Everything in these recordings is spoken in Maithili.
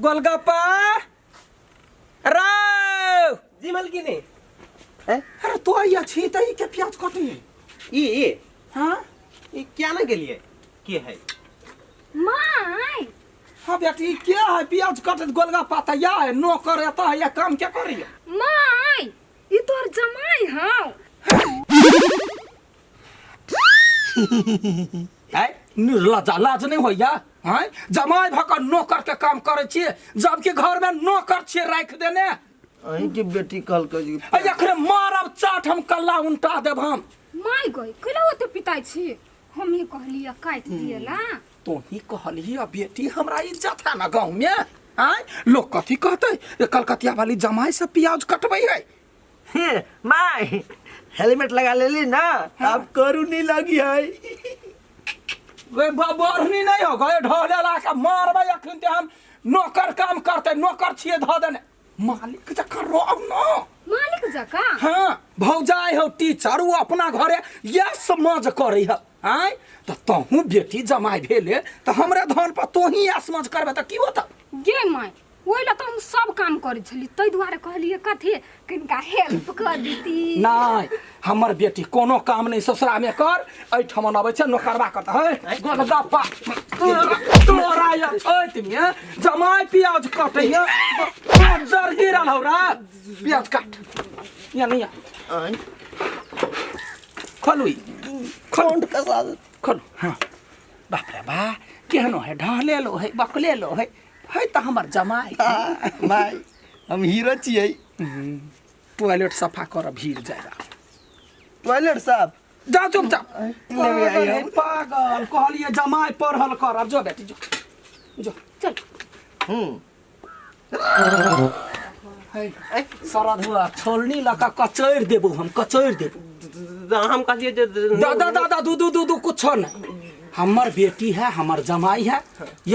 गोलगप्पा राव जी मालकिनी अरे तो आइया छी त ई के प्याज कटी ई ई हाँ ई क्या ना गेलिए के है माय हाँ बेटी ई के है प्याज कटत गोलगप्पा त या है नौकर एता है या काम के करिए माय ई तोहर जमाई हौ है निर्लजा लाज नहीं होइया हैं जमाई भऽ कऽ नौकर के काम करै छियै जबकि घर में नौकर छियै राखि देने अहीं के बेटी कहलकै जे आ एखने मारब चाट हम कल्ला उनटा देब हम माय गई कैला ओते पिताइ छी हम ही कहलियै काटि दिएला तोही कहलिही आ बेटी हमरा इज्जत है ना गाँव में आँय लोग कथी कहतै ये कलकतिया वाली जमाई से प्याज कटबै है हे, माय हेलमेट लगा लेली ना अब करू नहीं लगी है वे बढ़नी नहीं हो गए ढोले ला के मारबै अखन ते हम नौकर काम करते नौकर छियै धऽ देने मालिक जकाँ रहब न मालिक जकाँ हाँ भौजाई हो टीचर वो अपना घरे यह समझ करे है आँय तऽ तहूँ बेटी जमाई भेले तऽ हमरे धन पर तोही यह समझ करबे तऽ की होता गे माय ओहि लए तऽ हम सब काम करै छली ताहि दुआरे कहलियै कथी कनिका हेल्प कऽ देती नहि हमर बेटी कोनो काम नहि ससुरामे कर एहिठाम अबै छै नोकरबा करता है गोलगप्पा तोरा या छतिमे जमाइ प्याज कटैया जर गिरल हौ रा प्याज काट या नहीं आँय, खोलू ई खोंट कसा देत। खोलू हाँ बाप रे बा केहनो है ढहलेलो है बकलेलो है है तऽ हमर जमाइ आ, माय हम हीरो छियै टॉयलेट सफा कर भीड़ जाएगा टॉयलेट साफ जा चुपचाप लेबै पागल आइ है हम। पागल कहलिए जमाइ पढ़ल कर अब जो बेटी जो जो चल हम्म है सरधुआ छोलनी लऽ कऽ कचैर देबू हम कचैर देबू हम कहलिए जे दादा दादा दू दू दू दू कुछो नहीं हमर बेटी है हमर जमाई है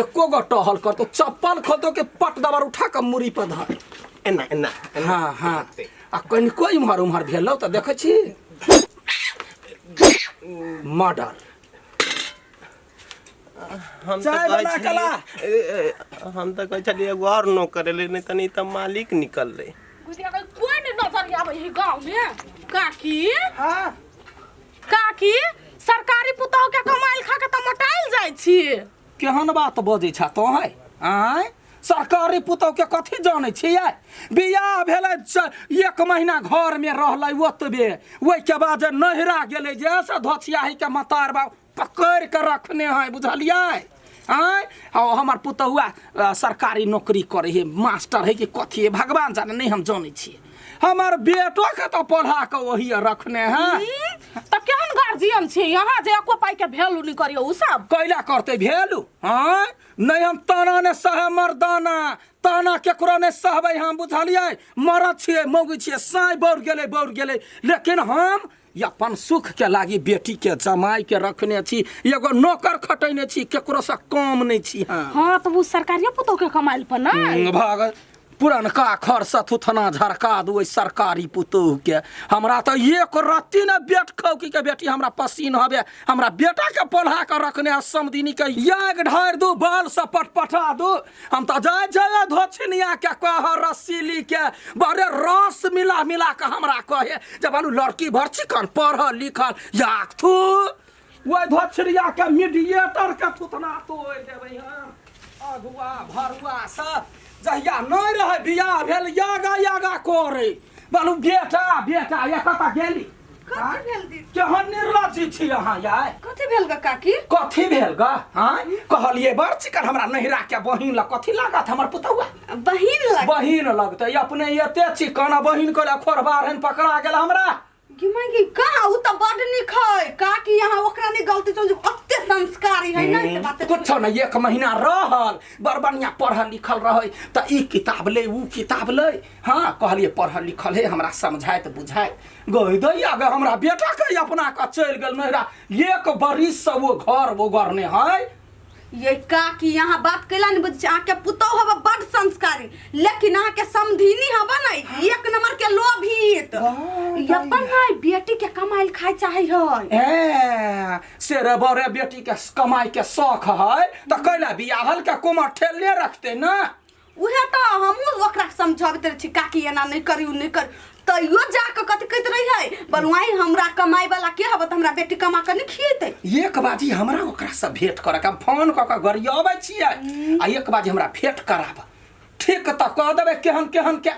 एको गो टहल कर तो चप्पल खोतो के पट दबर उठा के मुड़ी पर धर एना एना एना हाँ हाँ आ कनिको इम्हर उम्हर भेलौ तऽ देखै छी मर्डर हम चाय तऽ कहै बना के ला। छलियै ए, ए, हम तऽ कहै छलियै एगो आओर नौकर एलै नहि तऽ नहि तऽ मालिक निकललै गुजिया के कोई नहीं नजर आबै है गांव में काकी हाँ काकी सरकारी पुतहु के कमाइल खा के तऽ मोटाइल जाइ छी केहन बात बजै छ तो है आँय सरकारी पुतहु के कथी जानै छियै बियाह भेलै एक महीना घरमे रहलै ओतबे ओहिके बाद जे नहिरा गेलै जे से धोछियाही के मतार बाप पकड़ि कऽ रखने है बुझलियै आँय आ हमर पुतहुआ सरकारी नौकरी करै है मास्टर है कि कथी है भगवान जाने नहि हम जानै छियै हमर बेटो के तऽ पढ़ा कऽ ओही रखने है तऽ केहन गार्जियन छी यहाँ जे एको पाई के वैल्यू नहीं करियो उ सब कैला करते भेलू आँय नहि हम ताना ने सहे मर्दाना ताना केकरो नहि सहबै हम बुझलियै मरद छियै मौगी छियै साँय बौर गेलै बौर गेलै लेकिन हम ई अपन सुख के लागी बेटी के जमाई के रखने छी एगो नौकर खटैने छी केकरो से कम नहि छी हम हाँ तो वो सरकारियो पुतोह के कमाइल पर ना भग पुरनका खर से थुथना झरका दू ओहि सरकारी पुतोह के हमरा तऽ एक रत्ती ने बेट खौकी के बेटी हमरा पसीन हवे हमरा बेटा के पढ़ा के रखने आ समदिनी के याग ढारि दू बाल से पटपटा दू हम तऽ जाय जाय धोछिनिया के कह रसीली के बड़े रस मिला मिला के हमरा कहे जब बालू लड़की भर चिकन पढ़ल लिखल याक थू ओहि धोछिनिया के मीडिएटर के थुथना तोड़ि देबै हम अगुआ भरुआ सब जहिया नहि रहै बियाह भेल यागा यागा करै बालू बेटा बेटा ये कतऽ गेली कथी भेल दीदी केहन निर्लज्जी छी अहाँ यार कथी भेल ग काकी कथी भेल ग हाँ कहलिए बड़ चिकन हमरा नहिरा के बहिन लग कथी लागत हमर पुतहुआ बहिन लग बहिन लगतै अपने एते चिकन आ बहिन के खोरबार हन पकड़ा गेल हमरा गे माय गे कहाँ उ तऽ बड नीक है काकी यहाँ ओकरा नहीं गलती चल ओते संस्कारी है नहीं से बात कुछो नहीं एक महीना रहल बड़ बढ़िया पढ़ल लिखल रहै तऽ ई किताब ले ऊ किताब ले हाँ कहलिए पढ़ल लिखल है हमरा समझाइत बुझाइत गई दैया गे हमरा बेटा के अपना के चलि गेल नहिरा एक बरिस से वो घर वो गरने है ये काकी यहाँ बात कैला नहीं बुझै अहाँ के पुतोह हब बड संस्कारी लेकिन अहाँ के समधिनी हब न एक नंबर के लोभीत ये अपन नहीं बेटी के कमाइल खाए चाहे है ए सेरे बरे बेटी के कमाई के शौक है तऽ कैला बियाहल के कुमर ठेलने रखते ना उहे तऽ हमहूँ ओकरा समझाबैत रहै छी काकी एना नहि करी ओ नहि करी तैयो जाकऽ कथी कहैत रही है बलुआई हमरा कमाइ वाला के हबे तऽ हमरा बेटी कमा कऽ नहि खिएतै। एक बाजी हमरा ओकरासँ भेंट करऽ के, हम फोन कऽ कऽ गरियबै छियै आ एक बाजी हमरा भेंट कराब। ठीक तऽ कह देबै केहन केहन के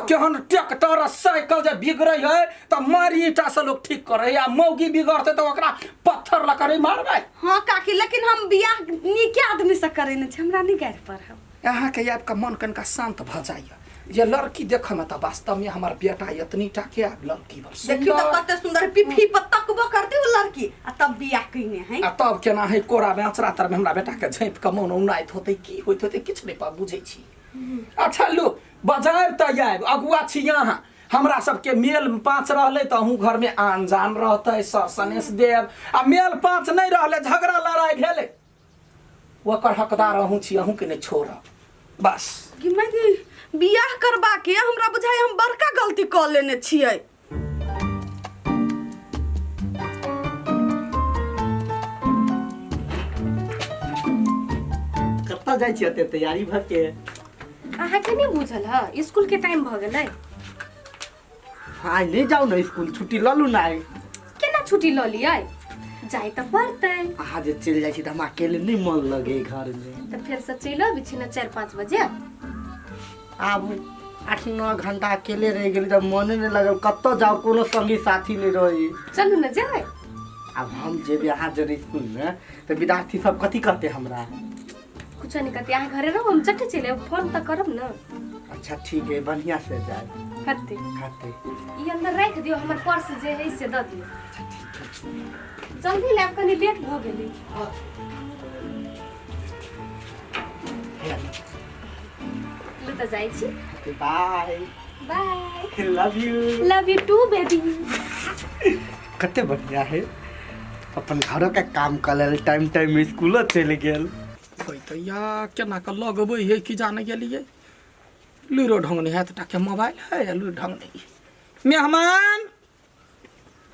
केहन ट्रैक्टर साइकिल जे बिगड़ै है तऽ मारि ईटा से लोग ठीक करै है आ मौगी बिगड़तै तऽ ओकरा पत्थर लऽ कऽ नहि मारबै। हाँ काकी, लेकिन हम बियाह नीके आदमी से करै नहि छी, हमरा नहि गारि पढ़ब। अहाँके आबि कऽ मन कनिका शान्त भऽ जाइए जे लड़की देखऽमे तऽ वास्तवमे हमर बेटा एतनी टा के लड़की बड़ देखियौ तऽ सुन्दर। कते सुन्दर पिफी पर तकबो करती ओ लड़की आ तब बियाह कइने है। आ तब केना है कोरामे अचरा तरमे हमरा बेटाके झाँपि कऽ मोन औनाइत होतै की होइत होतै किछु नहि बुझै छी। अच्छा लो बजायब तऽ आयब, अगुआ छी अहाँ, हमरा सबके मेल पाँच रहलै तऽ अहूँ घरमे आन जान रहतै, सर सनेस देब, आ मेल पाँच नहि रहलै झगड़ा लड़ाइ भेलै ओकर हकदार अहूँ छी, अहूँके नहि छोड़ब। बस कि मैं बियाह करबा के हमरा बुझाइ हम बड़का गलती कऽ लेने छियै। कतऽ जाइ छी एते तैयारी भऽ के? अहाँके नहि बुझल है स्कूल के टाइम भऽ गेलै। आइ नहि जाउ ने स्कूल, छुट्टी लऽ लू ने आइ। केना छुट्टी लऽ लियै, जाय तऽ पड़तै। अहाँ जे चलि जाइ छी तऽ हमरा अकेले नहि मन लगे घरमे। तऽ फेरसँ चलि अबै छी ने 4-5 बजे। आब 8-9 घंटा अकेले रहि गेली तऽ मने नहि लगल, कतऽ जाउ कोनो संगी साथी नहि रही। चलू ने जाय। आब हम जेबै अहाँ जरे स्कूलमे तऽ विद्यार्थी सब कथी कहतै हमरा? कुछो नहीं कहते, अहाँ घरे रहू हम चटे चलि आयब, फोन तऽ करब ने। अच्छा ठीक है, बढ़िया से जाए। हते हते ई अंदर राखि दियौ, हमर पर्स जे है से दऽ दियौ। जल्दी लायब, कनी लेट भऽ गेलै। लू तऽ जाइ छी। Bye bye, love you. Love you too baby. कते बढ़िया है, अपन घरों के काम कर लेल, टाइम टाइम में स्कूलो चलि गेल। तऽ या केना कऽ लगबै है कि जाने गेलियै, लूरो ढंग नहि हैत टाके मोबाइल है या लूर ढंग नहीं। मेहमान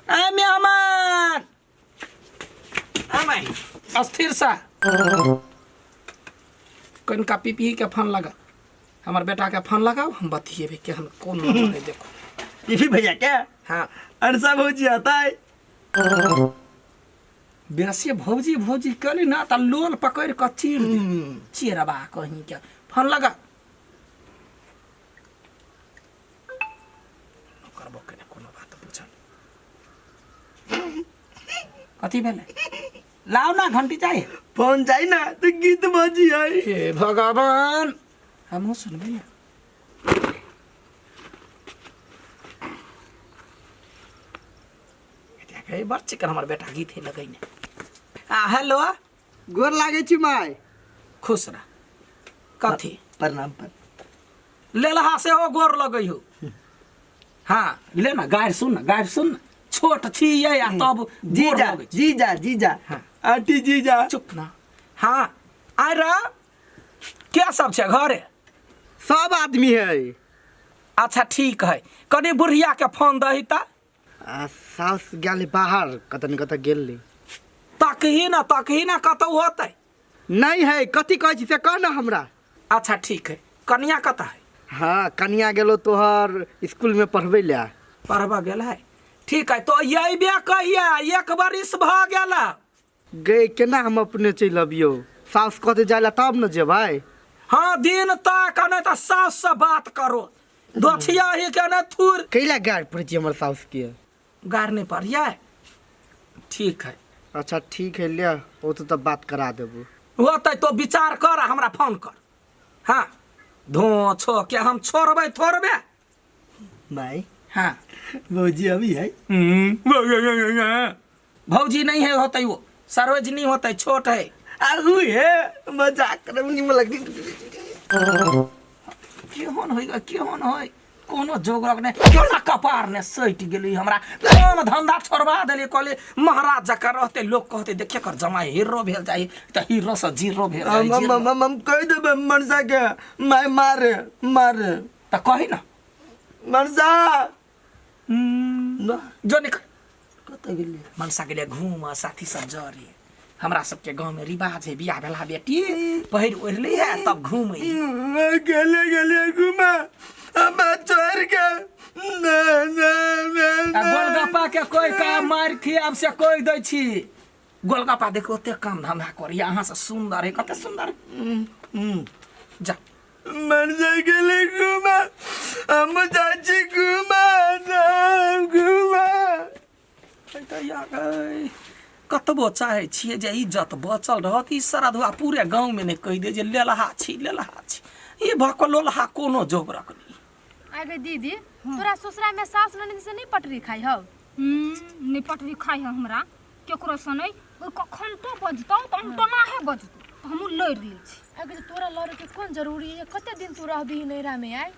आ मेहमान आमाई अस्थिर सा कनिका पीपी के फोन लगा, हमर बेटा के फोन लगाओ, हम बतियेबै केहन कोन नंबर है देखो। पीपी भैया के? हाँ। अनसा भौजी आता है। बेसी भौजी भौजी कली ना त लोल पकड़ क चीर दे, चीरबा कहीं के। फोन लगा करबो के कोनो बात पूछल कथी भेलै? लाओ ना घंटी चाहिए। फोन चाहिए ना तो गीत बजी है। हे भगवान, हमहूँ सुनबै ना। बड़ चिकन हमर बेटा गीत है लगैने। आ हेलो, गोर लागै छी माय। खुश रह। कथी? प्रणाम। पर लेलहा सेहो गोर लगै हो। हाँ ले ना गारि सुन ना, गारि सुन ना, छोट छी ये आ तब गोर जीजा लगै छी। जीजा जीजा। हाँ। आंटी जीजा। चुप ना। हाँ आइ रह, के सब छै घरे? सब आदमी है। अच्छा ठीक है, कनी बुढ़िया के फोन दही त। आ सास गेल बाहर, कतऽ ने कतऽ गेल। तकही ना, तकही ना कतौ होतै। नहीं है, कथी कहै छी से कह ना हमरा। अच्छा ठीक है, कनिया कतऽ है? हाँ कनिया गेलो तोहर स्कूल में पढ़बै ले। पढ़बऽ गेल है, ठीक है। तो अयबे कहिया? एक बरिस भऽ गेल। गे केना हम अपने चलि अबियौ? सास कहते जाय ला तब न जेबै। हाँ दिन तक, नहीं तऽ सास से बात करो, दोछिया ही के नहीं थूर। कैला गारि पड़ै छी हमर साउस के? गारि नहीं पड़िए, ठीक है। अच्छा ठीक है, ले ओ तो तब बात करा देबो। होतै तो विचार कर आ हमरा फोन कर। हाँ धो छो के हम छोड़बै थोड़बे। माय। हाँ भौजी अभी है। भौजी नहीं है होते, वो सरोजनी होते, छोट है। आ उ है मजाक करब निमन लगती। केहन होय केहन होय, कोनो जोगरक नहि, केना कपार ने सटि गेलै हमरा, काम धंधा छोड़बा देलियै। कहलियै महाराज जकाँ रहतै, लोक कहतै देखिए कर जमाई हीरो भेल जाइ, तऽ हीरो से जीरो भेल जाइ, हम जीरो। हम हम कहि देबै मनसा के माय मारे मारे। तऽ कही ना मनसा ना जो निकल। कतऽ गेलियै? मनसा गेलियै घूम साथी सब जरे। हमरा सबके गाँवमे रिवाज है बियाह भेला बेटी पहिर ओढ़ि लै है तब घूमै है। अकेले गेलियै घुमा हमरा छोड़ के ना ना ना आ गोलगप्पा के कोई का मार खियाब से कोई दै छी गोलगप्पा देखो ओते काम धंधा करिए अहाँ से सुंदर है कते सुंदर जा मर जाय गेलै घुमा हम जाइ छी घुमा ना घुमा कतबो चाहै छियै जे इज्जत बचल रहत ई श्रद्धुआ पूरे गाँवमे नहि कहि दे जे लेलहा छी लेलहा छी ई भऽ कऽ लोलहा कोनो जोगरक नहि आगे दीदी तोरा ससुरा में सास ननद से नहीं पटरी खाई हौ नहीं पटरी खाई है हमरा केकरो से नहीं ओ कखन तो बजतौ तऽ हम टनाहे बजतौ तऽ हमहूँ लड़ि लै छी आगे तोरा लड़े के कोन जरूरी है कते दिन तू रहबी नैरा में आय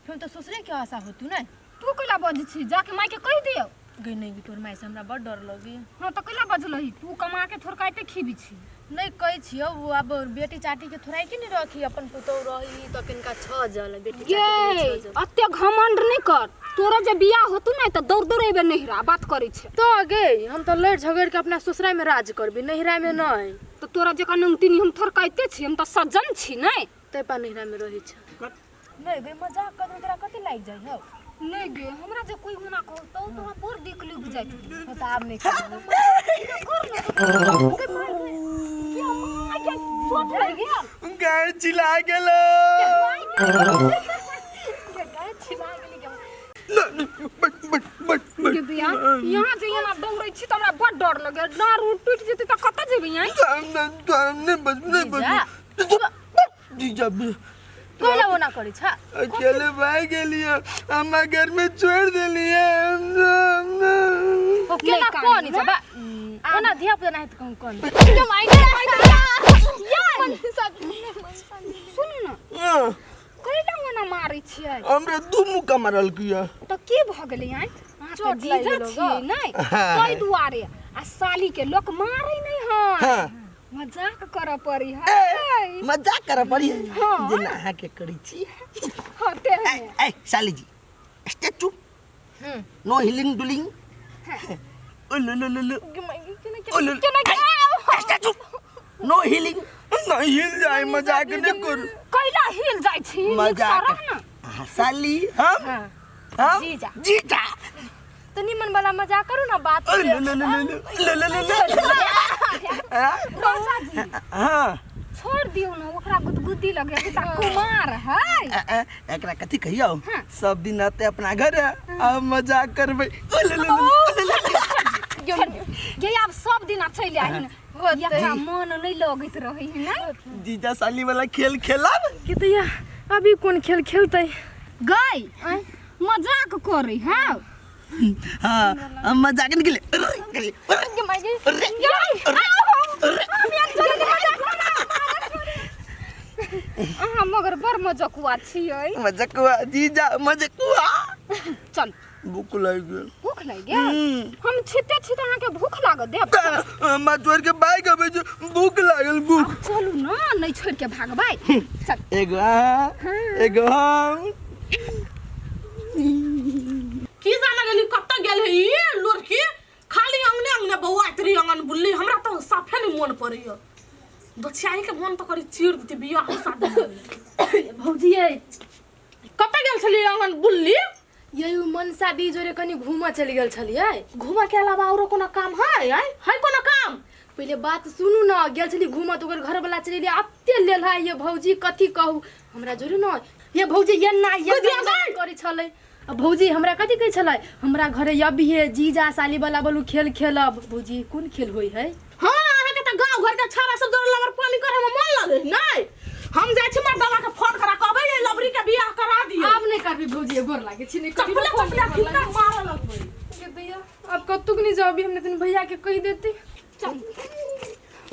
फिर तो ससुरे के आशा होतू ने तू कैला बजै छी जाके मायके कहि दियौ गई नहीं तोर माय से हमरा बड़ डर लगी हाँ तऽ कैला बजलही तू कमा के थोड़काइते खीबी छी नहीं कहै छियौ वो अब बेटी चाटी के थोड़ा के नहीं रखी अपन पुतोह रही तो किनका छ जल बेटी ये चाटी के नहीं छ अते घमंड नहीं कर तोरा जे बियाह होतू ने तऽ दौड़ दौड़ एबे नहिरा बात करै छै तो गे हम तो लड़ झगड़ के अपना ससुरा में राज करबी नैहरा में नहीं तऽ तोरा जकाँ नंगतिनी हम थोड़काइते छी हम तऽ सज्जन छी नहि तै पा नैहरा में रहै छै नहीं गे मजाक कर तोरा कते लागि जाइ हौ नहीं गे हमरा जे कोई होना कहतौ तो हमरा बड़ दिक लग जाइत हो तऽ आब नहीं करब। चोट लागि गेल गाय चिल्ला गेलो गे बिया यहाँ जे यहाँ दौड़ै छी तऽ हमरा बड़ डर लगे डाँड़ उड़ टूटि जेतै तऽ कतऽ जेबै यहाँ जीजा जीजा कोइला ओना करै छ अकेले भाग गेलियै हमरा घर में छोड़ देलियै ओ केना कान कोन छ बा ओना धिया पुता नाही त कहूँ कोन सुनू ने कैला ओना मारै छियै हमरा दू मुक्का मारल किया तऽ की भऽ गेलै आँय अहाँ तऽ चोट लागि जीजा गेलौ छियै गऽ। नहि ताहि दुआरे आ साली के लोक मारै नहि हय हाँ मजाक करऽ पड़ी है मजाक करऽ पड़ी हाँ। जेना अहाँके करै छी हाँ तेहने ए ए साली जी स्टैचू नो हिलिंग डुलिंग ओ लो लो लो लो ओ लो स्टैचू नो हिलिंग नहीं हिल जाए मजाक नहीं करू कैला हिल जाइ छी नीक सँ मजाक रह ना अहाँ साली हम हम जीजा। जीजा त निमन वाला मजाक करू ना बात ओ लो लो लो लो लो लो लो राजा जी हाँ छोड़ दियौ ना ओकरा गुदगुदी लगे अभी तक कुमार है ए, ए, एकरा कथी कहियौ सब दिन आते अपना घर आ मजाक करबै ओ लो लो लो लो लो लो। गे आब सब दिन चलि आही ने एकरा मन नहि लगैत रहै है ने जीजा साली वाला खेल खेलब कि दैया अभी कोन खेल खेलतै गई मजाक करै है हाँ हम मजाक निकले अहाँ मगर बड़ मजकुआ छियै मजकुआ जीजा मजकुआ चल भूख लागि गेल भूख लागि गेल हम छिते छिते अहाँके भूख लागत देब हमरा छोड़ के बाइक अबै छै भूख लागल भूख चलू ने नहि छोड़ के भागबै चल एगो अहाँ एगो हम की जाना गेली कतऽ गेल है ई लड़की खाली अंगने अंगने बौआइत रही अंगन बुल्ली हमरा तऽ साफे नहीं मन पड़ैया दछियाही के मन तऽ करी चीर देती बियाह शादी भौजी ये कतऽ गेल छलियै अंगन बुल्ली ये उ मनसा दी जोरे कनी घूमऽ चलि गेल छलियै घूमऽ के अलावा औरो कोनो काम है आय है कोनो काम पहिले बात सुनू न गेल छली घूमऽ तऽ ओकर घरवला चलि गेलै अते लेल है ये भौजी कथी कहू हमरा जोरे न ये भौजी ये ना ये कथी ना करै छलै आ भौजी हमरा कथी कहै छलै हमरा घरे अबिहे जीजा साली वाला बोलू खेल खेलब भौजी कोन खेल होइ है हाँ अहाँके तऽ गाँव घर के छाड़ा सब जरे लबर पानी करे में मन लगे नहीं हम जाइ छी मर्दावा के फोन करा कहबै ये लबरी के बियाह करा दियो आब नहि करबी भौजी गोर लागे छी नहि करबी चपले चपले कितना मारे लगबै गे दैया आब कतुक नहि जाउ अभी हम तनी भैया के कहि देती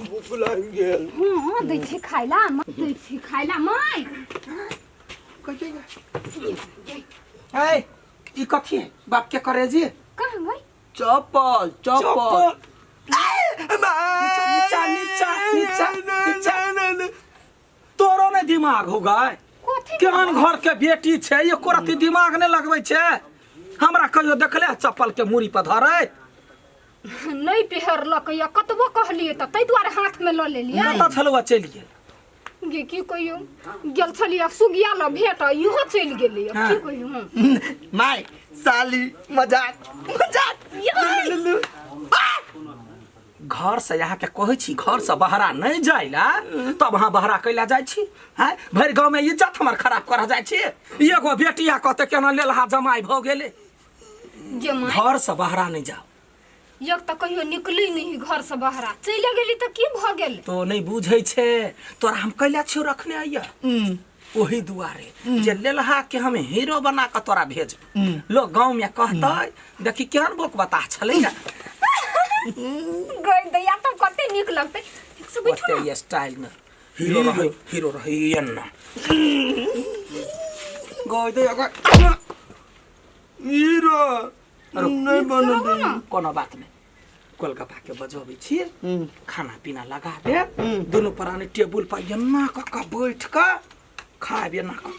भूख लागि गेल हाँ दै छी खाइ ला दै छी खाइ ला माय ए ई कथी है बाप के करे जी कहाँ गई चप्पल चप्पल नीचा नीचा नीचा नीचा तोरो ने दिमाग हो गए कथी केहन घर के बेटी छै एको रत्ती दिमाग नहि लगबै छै हमरा कहियो देखले है चप्पल के मूड़ी पर धरैत नहि पेहरलक या कतबो कहलियै तऽ ताहि दुआरे हाथमे लऽ लेलियै। कतऽ छलौ चलि गेल? गे की कहियौ, गेल छलियै सुगिया लऽ भेट, इहो चलि गेलै। की कहियौ हम? माय साली मजाक मजाक। घर से यहाँ के कहै छी घर से बहरा नहीं जाय ला, तब अहाँ बहरा कैला जाइ छी? हैं, भरि गाँव में इज्जत हमर खराब कर जाइ छी। एगो बेटिया कहते केना लेलहा जमाई भऽ गेलै। गे माय, घर से बहरा नहीं जाओ। एक तऽ कहियो निकलै नहीं घर से बहरा, चलि गेली तऽ की भऽ गेल? तो नहीं बुझै छै तोरा हम कैला छियौ रखने आइया, ओही दुआरे जे लेलहा के हम हीरो बना के तोरा भेज, लोग गाँव में कहतै देखी केहन बोक बताह छलै। गई दैया तब कते नीक लगतै। ठीक से बैठू ओते स्टाइल में हीरो रहै, हीरो रहै एना गई दैया हीरो नहीं बनल। कोनो बात नहीं, कोलकाता के बजबै छी, खाना पीना लगा दे, दुनू प्राणी टेबुल पर एना कऽ कऽ बैठ कऽ खायब, एना कऽ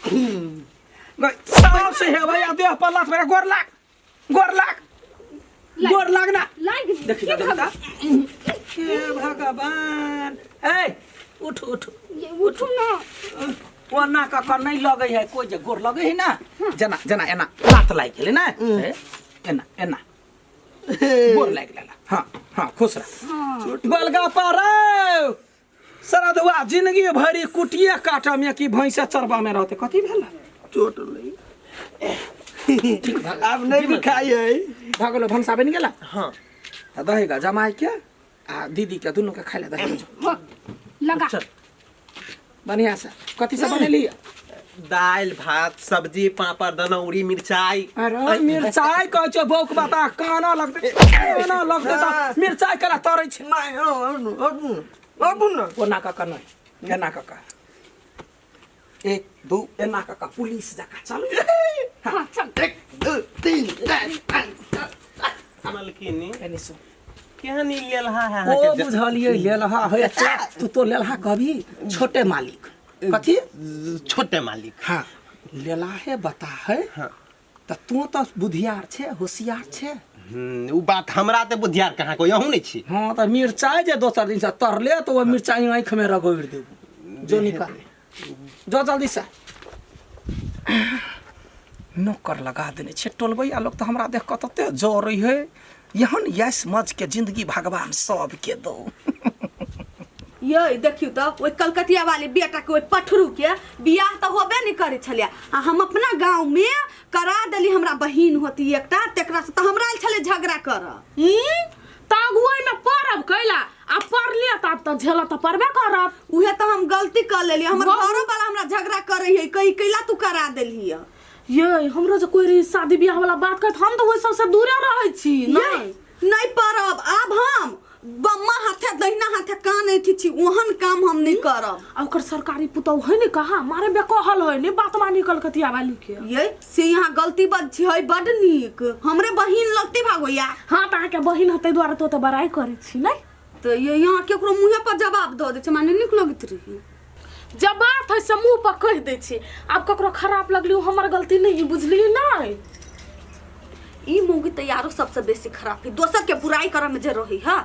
गई सबसे हेबै आ देह पर लात मारि, गोर लाग, गोर लाग, गोर लाग ना। लागि देखी तऽ, देखी तऽ, हे भगवान! ए उठ उठ। ये उठू ना। ओना कऽ कऽ नहि लगै है कोइ जे गोर लगै है ना, जेना जेना एना लात लागि गेलै ने, ए, एना एना गोर लागि गेलै। हाँ हाँ, खुश रह। गोलगप्पा रे सरदुआ, जिंदगी भरि कुटिए काटऽ में कि भैंसे चरबा में रहते? कथी भेल? चोट लगी, आब नहीं दुखाई है। भऽ गेलो, भनसा बनि गेला? हाँ। तऽ दहेगा जमाई के आ दीदी के दुनू के खाइ लए दहेगा। हो, लगा। चल बढ़िया से। कथी सब बनेली? दालि भात सब्जी पापड़ दनौरी मिरचाई। अरे मिरचाई कहै छै बौक बता, काना लगतै, काना लगतै तऽ मिरचाई केला तरै छै? माय आबू ना। ओना कऽ कऽ नहि, एना कऽ कऽ, एक दू, एना कऽ कऽ पुलिस जकाँ चल। हाँ चल। 1 2 3 4 5 6। मलकिनी, एने सुन। केहन ई लेलहा है ओ अहाँके? बुझलियै लेलहा है। तू तो लेलहा कभी छोटे मालिक कथी? छोटे मालिक। हाँ, लेला है बता है। हाँ। तऽ तू तऽ बुधियार छै, होशियार छै। उ बात हमरा तऽ बुधियार कहाँ कोई अहूँ नहीं छी। हाँ, तऽ मिरचाई जे दोसर दिन से तरले तऽ ओ मिरचाई आँखि में रगड़ि देबू। जो निकाल, जो जल्दी से। नौकर लगा देने छै टोलबैया लोग तऽ हमरा देख कऽ तते जरै है। एहन यश मज के जिंदगी भगवान सबके दो। ये देखियौ तऽ ओहि कलकतिया वाली बेटा के, ओहि पठरू के बियाह तऽ होबे नहि करै छलै आ हम अपना गाँव में करा देली। हमरा बहिन होती एकटा, तेकरा से तऽ हमरा आयल छलै झगड़ा करऽ। तऽ अगुआई में पड़ब कैला आ पड़लियै तऽ आब तऽ झेलऽ तऽ पड़बे करत। उहे तऽ हम गलती कर लेलियै। हमर घरो वाला हमरा झगड़ा करै है, कही कैला तू करा देलही। ये हमरो जे कोई रही शादी बियाह वाला बात कहत, हम तऽ ओहि सबसे दूरे रहै छी। नहीं नहीं पड़ब आब हम, बम्मा हाथे दहिना हाथे कान ऐठी छी, ओहन काम हम नहीं करब। आ ओकर सरकारी पुतहु है ने, कहाँ मारे बेकहल है ने बात मानी कलकतिया वाली के। ये से यहाँ गलती बद छी है बड नीक, हमरे बहिन लगती भागोया। हाँ तऽ अहाँके बहिन हतै दुआरे तो तऽ बड़ाई करै छी नहीं। तऽ ये यहाँ केकरो मुँहे पर जवाब दऽ दै छै, माने नीक लगैत रही। जब बात है से मुँह पर कहि दै छी, आब ककरो खराब लगली ओ हमर गलती नहीं, बुझली नहीं? ई मौगी तऽ यारो सबसे बेसी खराब है, दोसर के बुराई करऽ में जे रही। हाँ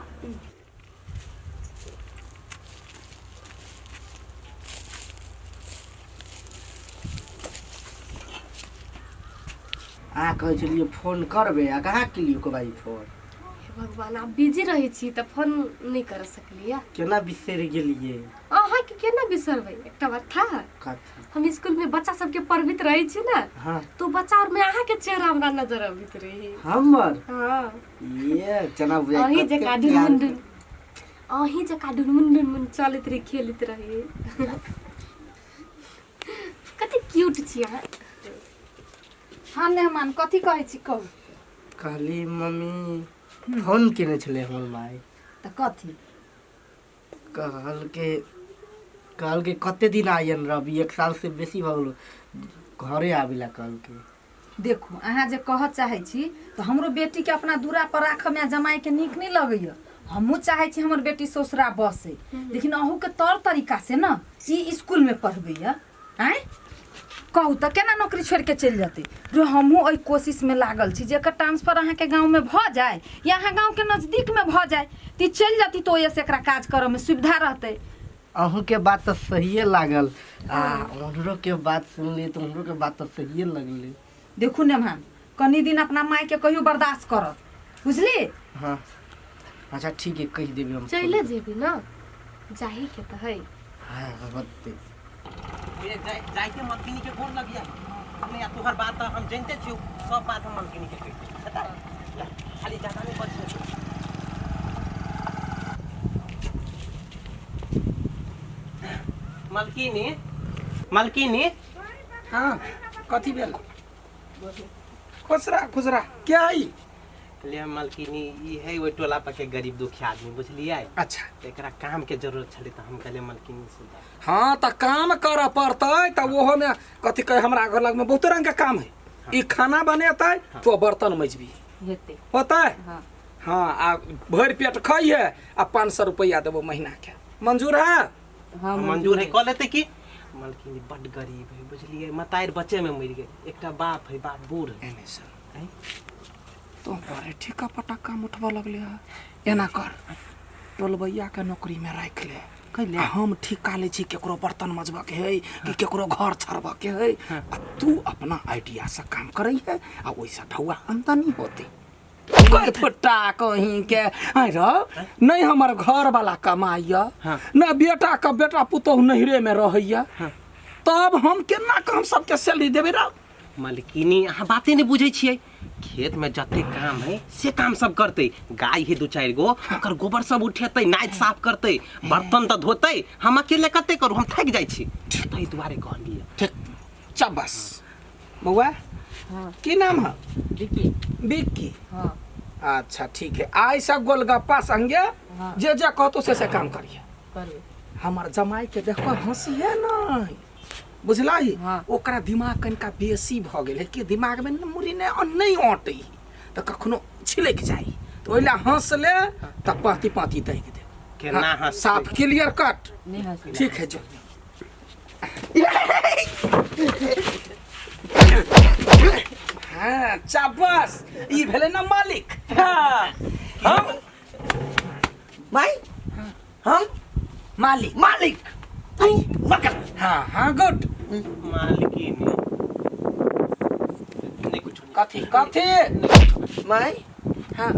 अहाँ कहै छलियै फोन करबै आ कहाँ केलियै को भाई फोन? हे भगवान, आब बिजी रहै छी तऽ फोन नहि कर सकलियै। केना बिसरि गेलियै? अहाँके केना बिसरबै? एकटा बात था। कथी? हम स्कूल में बच्चा सबके पढ़बैत रहै छी ने। हाँ। तो बच्चा और में अहाँके चेहरा हमरा नजर अबैत रही। हमर? हाँ। ये चना बुझाइ अहीं कते जकाँ प्यार ढुनमुन ढुन, अहीं जकाँ ढुनमुन ढुनमुन चलैत रही, खेलैत रही। कते क्यूट छी अहाँ। हाँ मेहमान, कथी कहै छी कहू। कहली मम्मी फोन केने छलै हमर माय। तऽ कथी? कहलके कहलके कते दिन आयन रवि, 1 साल से बेसी भऽ गेलो घरे आबि ला कहलके। देखू, अहाँ जे कहऽ चाहै छी तऽ हमरो बेटीके अपना दूरा पर राखऽमे आ जमाइके नीक नहि लगैए। हमहूँ चाहै छी हमर बेटी ससुरा बसै, लेकिन अहूँके तौर तरीका से ने ई स्कूलमे पढ़बैए आँय। कहू तऽ केना नौकरी छोड़िके चलि जेतै रे। हमहूँ एहि कोशिशमे लागल छी जे एकर ट्रांसफर अहाँके गाँवमे भऽ जाय या अहाँ गाँवके नजदीकमे भऽ जाय तऽ ई चलि जती, तऽ ओहिसँ एकरा काज करऽमे सुविधा रहतै। अहूँके बात तऽ सहिए लागल आ उम्हरोके बात सुनली तऽ उम्हरोके बात तऽ सहिए लगलै। देखू नेमहान, कनी दिन अपना मायके कहियो बर्दाश्त करत, बुझली? हाँ, अच्छा ठीक है, कहि देबै हम। चले जेबी ना, जाही के तऽ है। हाँ, बते जाइके मलकिनी के गोर लगिया नहीं। आ तोहर बात तऽ हम जानते छियौ, सब बात हम मलकिनी के कहि देबै। पता है? खाली ज्यादा नहीं बजिए। मलकिनी, मलकिनी। हाँ, कथी भेल? खुसरा खुसरा, क्या है? ले मलकिनी, ई है ओहि टोला पर के गरीब दुखिया आदमी, बुझलियै? अच्छा। तऽ एकरा काम के जरूरत छलै तऽ हम कहलियै मलकिनी से जा। हाँ, तऽ काम करऽ पड़तै। तऽ ओहोमे कथी कहे, हमरा घर लगमे बहुते रंग के काम है। ई खाना बनेतै तो बर्तन मजबी हेतै। होतै? हाँ। हाँ, आ भरि पेट खइहे आ 500 रुपैआ देबो महीना के। मंजूर है? हाँ, मंजूर है, कऽ लेतै की। मलकिनी, बड्ड गरीब है, बुझलियै? मतारि बच्चे में मरि गेल, एकटा बाप है, बाप बूढ़ है। एने सुन, तो बड़े ठेका पटा काम उठबऽ लगले है। एना कर, टोलबैया के नौकरी में राखि ले। कैले? आ हम ठेका लै छी, केकरो बर्तन मजबऽ के है कि केकरो घर छड़बऽ के है, आ तू अपना आइडिया से काम करै है आ ओहिसँ ढौआ आमदनी होतै। कोई फुट्टा कहीं के आइ रौ नहीं, हमर घर वाला कमाइया न, बेटा के बेटा पुतोहु नैहरे में रहैया, तब हम केना के हम सबके सैलरी देबै रौ? मलकिनी, अहाँ बाते नहि बुझै छियै। खेतमे जते काम है से काम सब करतै। गाय है दू चारि गो, ओकर गोबर सब उठेतै, नाइट साफ करतै, बर्तन तऽ धोतै। हम अकेले कते करू? हम थाकि जाइ छी, ताहि दुआरे कहलियै। ठीक, चबस बउआ। की नाम है? विक्की। विक्की? हाँ। अच्छा ठीक है, आइ से गोलगप्पा संगे जे जे कहतो से से काम करिए। करबै। हमर जमाई के देखो, हंसी है नहीं, बुझलही? हाँ। ओकरा दिमाग कनिका बेसी भऽ गेल है कि दिमाग में मुड़ी नहीं नहीं अटै, तऽ कखनो छिलकि जाइ, तऽ ओहि लए हंस ले तऽ पाँति पाँति दै के दे। केना? हाँ, हंसतै? साफ क्लियर कट। नहि हंसबै। ठीक है, जो। हाँ, चाबस, ई भेलै ना मालिक। हाँ, हम भाई, हम मालिक। मालिक, तू नौकर। हाँ हाँ, गुड। मालकिनी, नहीं कुछ। कथी कथी? माई। हाँ।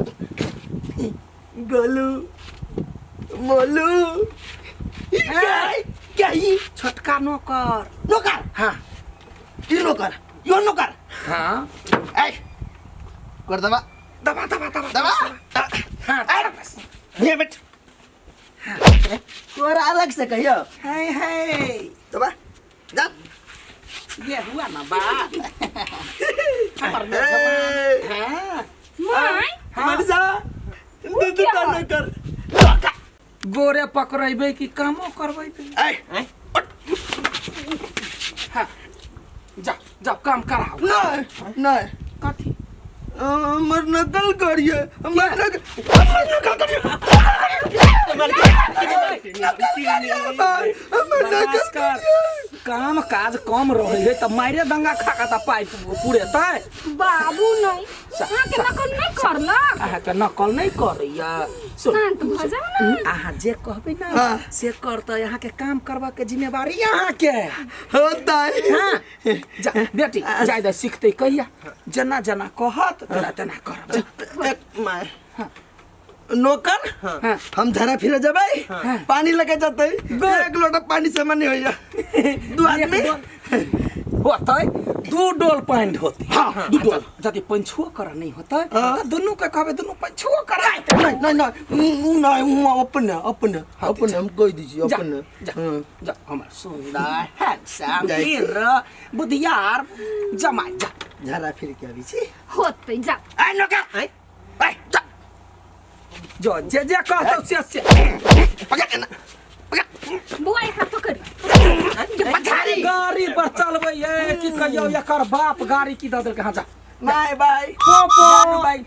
गोलू मोलू, ई क्या है? क्या ही? छोटका नौकर। नौकर? हाँ। ई नौकर, यो नौकर? हाँ। ए कर, दबा। दबा दबा दबा। दबा। हाँ, चाबस। ये बैठ, तोरा अलग से कहियो। है है। दबा जा। ये हुआ ना बात हमर नौजवान। हाँ। माय। मर जा, दू दू टा नौकर। गोरे पकड़ेबै कि कामो करबै? ए। हाँ, जा जा, काम कराओ। नहीं नहीं। कथी? हमर नकल करिए, हमर नकल, हमर नकल करिए, नकल करिए हमर, हमर नकल। नमस्कार। काम काज कम रहे है तऽ मारे दंगा खा के तऽ पाइ पुरेतै। बाबू, नहीं, अहाँके नकल नहीं करलक। अहाँके नकल नहि करैया। सुन, शांत भऽ जाउ ने। अहाँ जे कहबै ना से करतै। अहाँके काम करबऽ के जिम्मेवारी अहाँके। होतै। हाँ, जा बेटी, जाय दे, सिखतै कहिया? जेना जेना कहत तेना तेना करब, जा। एक माय नौकर। हाँ। हम झरा फिरे जबै, पानी लगे जतै, एक लोटा पानी से नहीं होइया, दू आदमी होतै, दू डोल पानि ढोतै। हाँ, दू डोल। यदि पंछुओ करऽ नहि होतै तऽ दुनू के कहबै, दुनू पंछुओ करा। नहीं नहीं नहीं, उ नहीं, उ अपने अपने अपने हम कह दीजिए। जा। अपने। जा। हाँ। जा, हमर सुंदर हैंडसम जाइ। हीरो बुधियार जमाई, जा। झरा फिर के अबै छी। होतै, जा। ए नौकर, आँय? ए जा। जो जे जे कहतौ से से। पकड़ के ना, पकड़। बौआ, एकरा पकड़। पछाड़ी। गाड़ी पर चलबै है की कहियो, एकर बाप गाड़ी की दऽ देलकै। हाँ, जा। बाय बाय। पोपो बाय।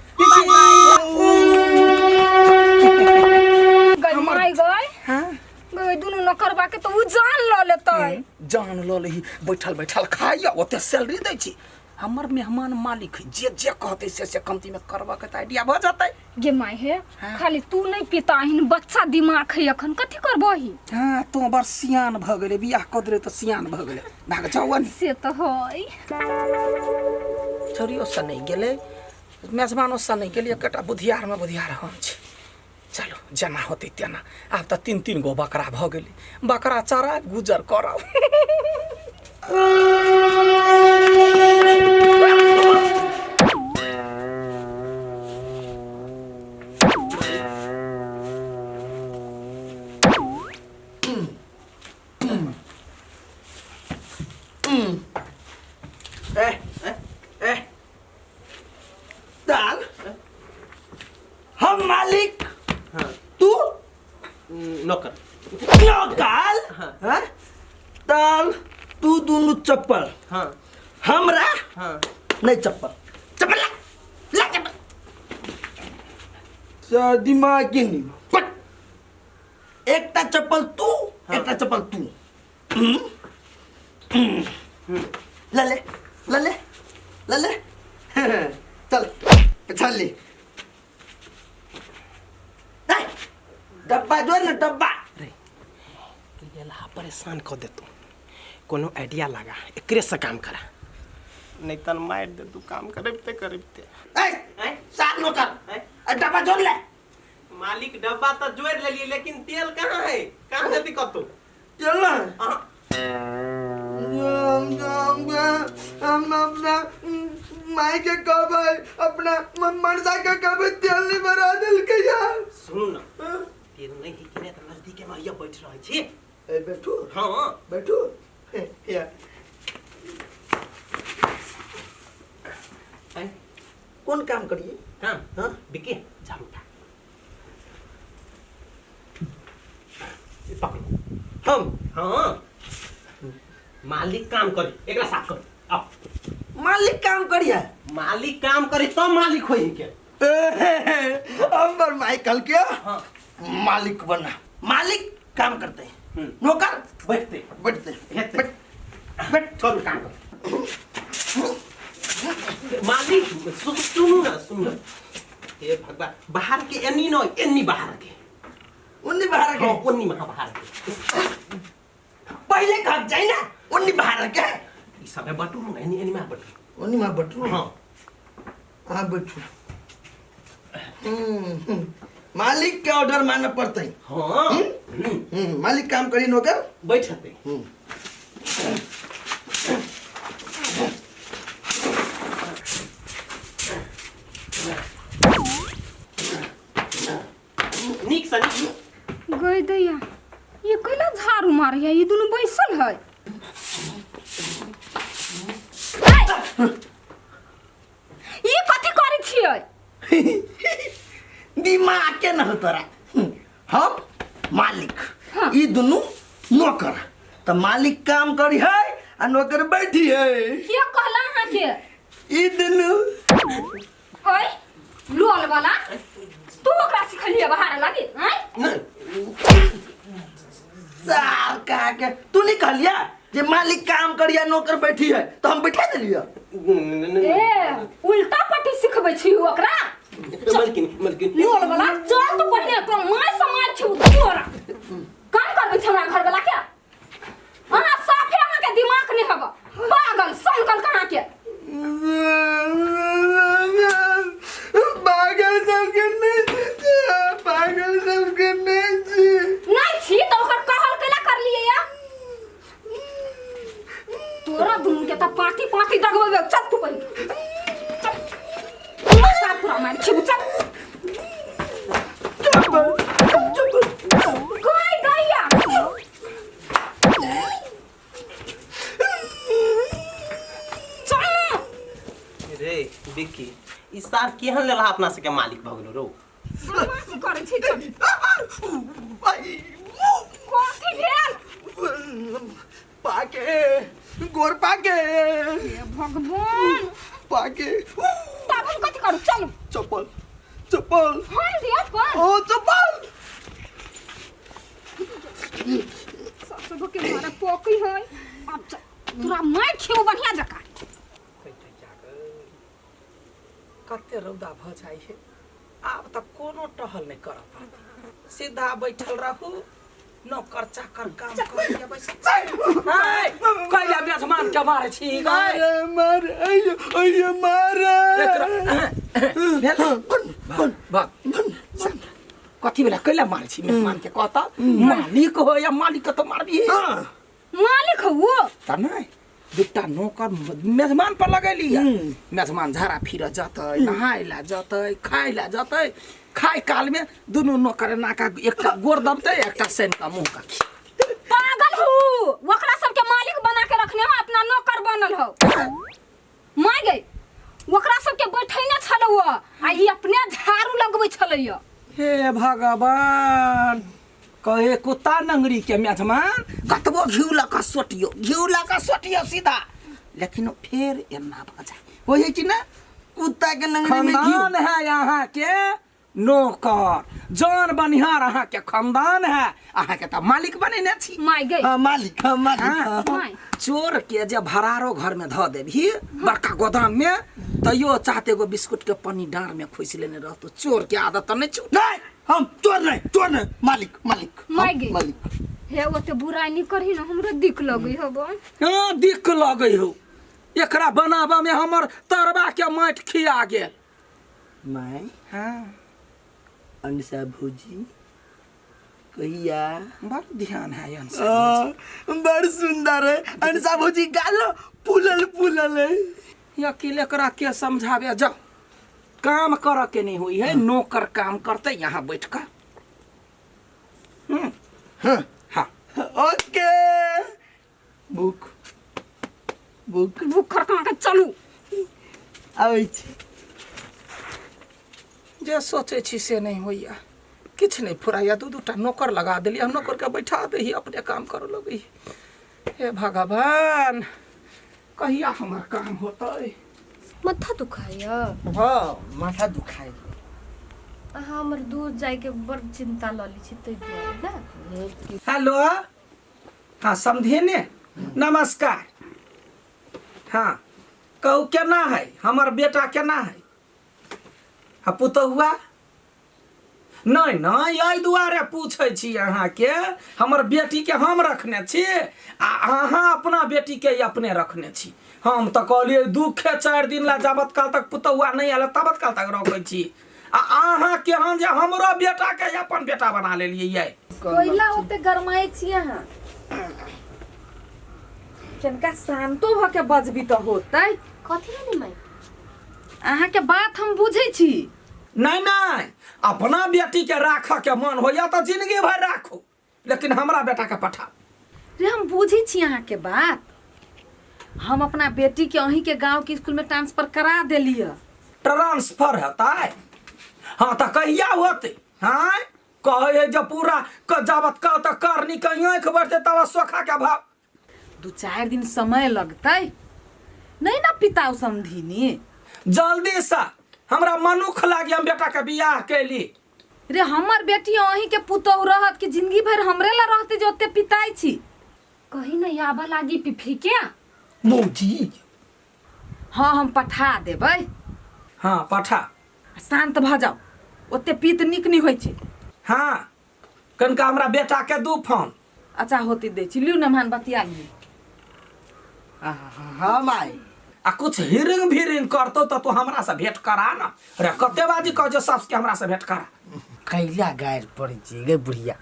गई माय गई। हाँ। गई दुनू न करबा के तो उ जान ल लेतै। जान लऽ लही, बैठल बैठल खाइया, ओते सैलरी दै छी। हमर मेहमान मालिक है, जे जे कहतै से से कमती में करबा के तऽ आइडिया भऽ जेतै। गे माय हे, खाली तू नहीं पिताहिन, बच्चा दिमाग है अखन, कथी करबही? हाँ, तू बड़ सियान भऽ गेलै, बियाह कऽ देले तऽ सियान भऽ गेलै। भाग जाउ ने। से तऽ है। छौड़ियो से नहि गेलै, मेजबानो से नहि गेलै, एकटा बुधियार में बुधियार हम छी। चलो जेना होतै तेना। आब तऽ तीन तीन गो बकरा भऽ गेलै, बकरा चरा गुजर करब। ए ए दाल, हम मालिक। हाँ। तू नौकर। नौकर? हाँ? दाल, तू दोनों चप्पल। हाँ। हमरा हाँ। नहीं चप्पल, चप्पल ला ला चप्पल। सर दिमाग के नहीं पट। एकटा चप्पल तू। हाँ। एकटा चप्पल तू। ले ले ले ले ले ले, चल चल ले। ए, डब्बा जो ना डब्बा। रे गेला परेशान कऽ देतौ, कोनो आइडिया लगा, एकरे से काम करा, नहीं तन मारि दे तू काम करबिते करबिते। ए साथ नौकर, ए, डब्बा जोड़ ले। मालिक डब्बा तो जोड़ लेलिए, लेकिन तेल कहाँ है? कहाँ जल्दी कतौ चल ना। अहाँ हम अपना माई के कहबै, अपना मर्दा के कहबै तेल नहीं भरा देलकै यार। सुनू ना, तेल नहीं है कि नहीं तऽ नजदीके में हैया बैठ रहै छी। ए बैठू। हाँ। बैठू या। आँय? कौन काम करिए? काम? हाँ। बिकी झाड़ू उठा, ई पकड़ू। हम? हाँ, मालिक काम करी, एकरा साफ करू। आओ। मालिक काम करिए? मालिक काम करी तब मालिक होई के। हमर माई कल के हाँ। मालिक बना, मालिक काम करते हैं, नौकर बैठते बैठते। हेतै। बैठ बैठ। करू काम करू मालिक। सुनू ना, सुनू ना, हे भगवान, बाहर के एनी न एनी बाहर के उन्नी बाहर के। हाँ, ओन्नी महा बाहर के। पहले कह जाए ना उन्नी बाहर के। ई सबे बटू ना, एनी एनी महा बटू। उन्नी मां बैठू। हाँ। हाँ बैठू। मालिक के ऑर्डर मानना पड़ता है। हाँ। मालिक काम करी, नौकर बैठते। नीक से नीक। गई दैया, ये कैला झाड़ू मारैया? ये दुनू बैसल है। ये कथी करै छियै? दिमाग के न हो तोरा। हम मालिक। हाँ। ई दुनू नौकर, तो मालिक काम करी है आ नौकर बैठी है। के कहला अहाँ के? ई दुनू। ओए लोल वाला, तू ओकरा सिखलिए बाहर लागी? आँय? नहीं। सार कहा के तू नहीं कहलिया जे मालिक काम करिया नौकर बैठी है, तो हम बैठा देलिया। ए उल्टा पट्टी सिखबै छी ओकरा। मलकिन मलकिन। लोल वाला, चल तू पहिने, तोरा माय से मार छी तोरा। काम करबै छी हमरा घर वाला के? अहाँ साफे अहाँ के दिमाग नहीं हब, पागल सनकल कहाँ के। पागल सबके नहीं छी, पागल सबके नहीं छी। नहीं छी तो ओकर कहल कैला कर लिए या? तोरा दुनू के त पाती पाती दगबे। चल तू पहिने, चल, साफ तोरा मार छी, चल। गई दैया, चल ना। रे बिक्की, ई सार केहन लेला अपना सबके मालिक भऽ गेलो रौ? बदमाशी करै छी। चल, कथी भेल? पाके गोर पाके। हे भगवान। पाके। तब हम कथी करू? चलू। चप्पल चप्पल। हम दिया पर। ओ चप्पल। सब के मारे पोकी है अब तोरा मार खेबो बढ़िया जका। कते रौदा भ जाइ है, आब त कोनो टहल नहीं कर पाती, सीधा बैठल रहू, नौकर चाकर काम करिए बैस। कैला मेजमान के मारे छी गै? मारे मारे अयो अयो मारे। भेल भाग कथी भेला? कैला मारे छी मेजमान के? कहता मालिक हो या मालिक के तो मारबी। मालिक हो वो त नहीं, दूटा नौकर मेजमान पर लगेली है। मेजमान झाड़ा फिर जतै, नहाय ला जतै, खाय ला जतै, खाय काल में दुनू नौकर नाका एकटा गोर दबतै, एकटा सेन का मुंह का। पागल हो, ओकरा सबके मालिक बना के रखने हो, अपना नौकर बनल हो। माय गई ओकरा सबके बैठैने छलौ आ ई अपने झाड़ू लगबै छलैया। हे भगवान, कहे कुत्ता नंगरी के मेजमान कतबो घिउ लऽ कऽ सोटियो, घिउ लऽ कऽ सोटियो सीधा, लेकिन फेर एना भऽ जाय होय कि ना? कुत्ता के नंगरी में घिउ। खानदान है यहाँ के नौकर जान बनिहार, अहाँ के खानदान है, अहाँ के तऽ मालिक बनेने छी। माय गई हाँ मालिक, हाँ मालिक। हाँ। माय चोर के जे भरारो घर में धऽ देबही बड़का गोदाम में, तैयो चाहते एगो बिस्कुट के पन्नी डाँड़ में खोसि लेने रहतो, चोर के आदत तऽ नहीं छौ। नहीं, हम चोर नहीं, चोर नहीं, मालिक मालिक माय गई। मालिक। हे ओते बुराई नहीं करही ना, हमरो दिक लगै हबो। हाँ दिक लगै हो, एकरा बनाबऽ में हमर तरबा के माटि खिया गेल। My हाँ अंसा भौजी कहिया बड़ ध्यान है अंसा, बड़ सुंदर है अंसा भौजी, गाल फूलल फूलल है। अकेले एकरा के समझावे जाओ, काम कर के नहीं हुई है, नौकर काम करते यहाँ बैठ कर। हाँ ओके बुक बुक बुक खड़का के चलू आबै छी। जे सोचे छी से नहीं होइया, किछु नहीं फुराइया, दू दूटा नौकर लगा देलियै, हम नौकर के बैठा दही अपने काम करऽ लगै। हे भगवान, कहिया हमर काम होतै? माथा दुखाइया? हाँ माथा दुखाइ। अहाँ हमर दूर जाइके बड़ चिंता लऽ लै छी ताहि दुआरे ना। हेलो, हाँ समझे ने, नमस्कार। हाँ कहू केना है हमर बेटा, केना है? आ पुतहुआ? नहीं नहीं, एहि दुआरे पूछै छी अहाँके, हमर बेटीके हम रखने छी आ अहाँ अपना बेटीके अपने रखने छी। हम तऽ कहलियै दुखे 4 दिन ला जाबत काल तक पुतहुआ नहीं आयल ताबत काल तक रखै छी, आ अहाँ केहन जे हमरो बेटाके अपन बेटा बना लेलियै। ये कोइला ओते गरमाइ छी अहाँ, कनिका शांतो भऽ के बजबी तऽ होतै। कथी भेलै माय? अहाँ के बात हम बुझै छी। नहीं नहीं, अपना बेटी के राख के मन होइया तो जिंदगी भर राखू, लेकिन हमरा बेटा के पठाओ। रे हम बुझै छी अहाँ के बात, हम अपना बेटी के अहीं के गांव के स्कूल में ट्रांसफर करा देलियै। ट्रांसफर हेतै? हाँ तऽ कहिया होतै? हाँ कहै है जे पूरा जाबत कल तक करनी के आँखि बढ़तै तब सोखा के भाव। 2-4 दिन समय लगतै नहीं ना पिताओ समधिनी। जल्दी से हमरा मनुख लागी, हम बेटा के बियाह कैली। रे हमर बेटी अहीं के पुतोहु रहत कि जिंदगी भर हमरे ला रहते जे ओते पिताई छी? कहीं नहीं आबा लागी पिफी के मौजी। हाँ हम पठा देबै। हाँ पठा। शांत भऽ जाओ, ओते पीत नीक नहीं होइ छै। हाँ कनिका हमरा बेटा के दू फोन। अच्छा होती दै छी, लिउ नमहान बतिया लिउ। हाँ माय। आ कुछ हिरिंग भिरिंग करतो तो तू हमरा से भेंट करा ना। अरे कते बाजी कह जो सास के हमरा से भेंट करा। कैला गायर पड़ै छी गे बुढ़िया,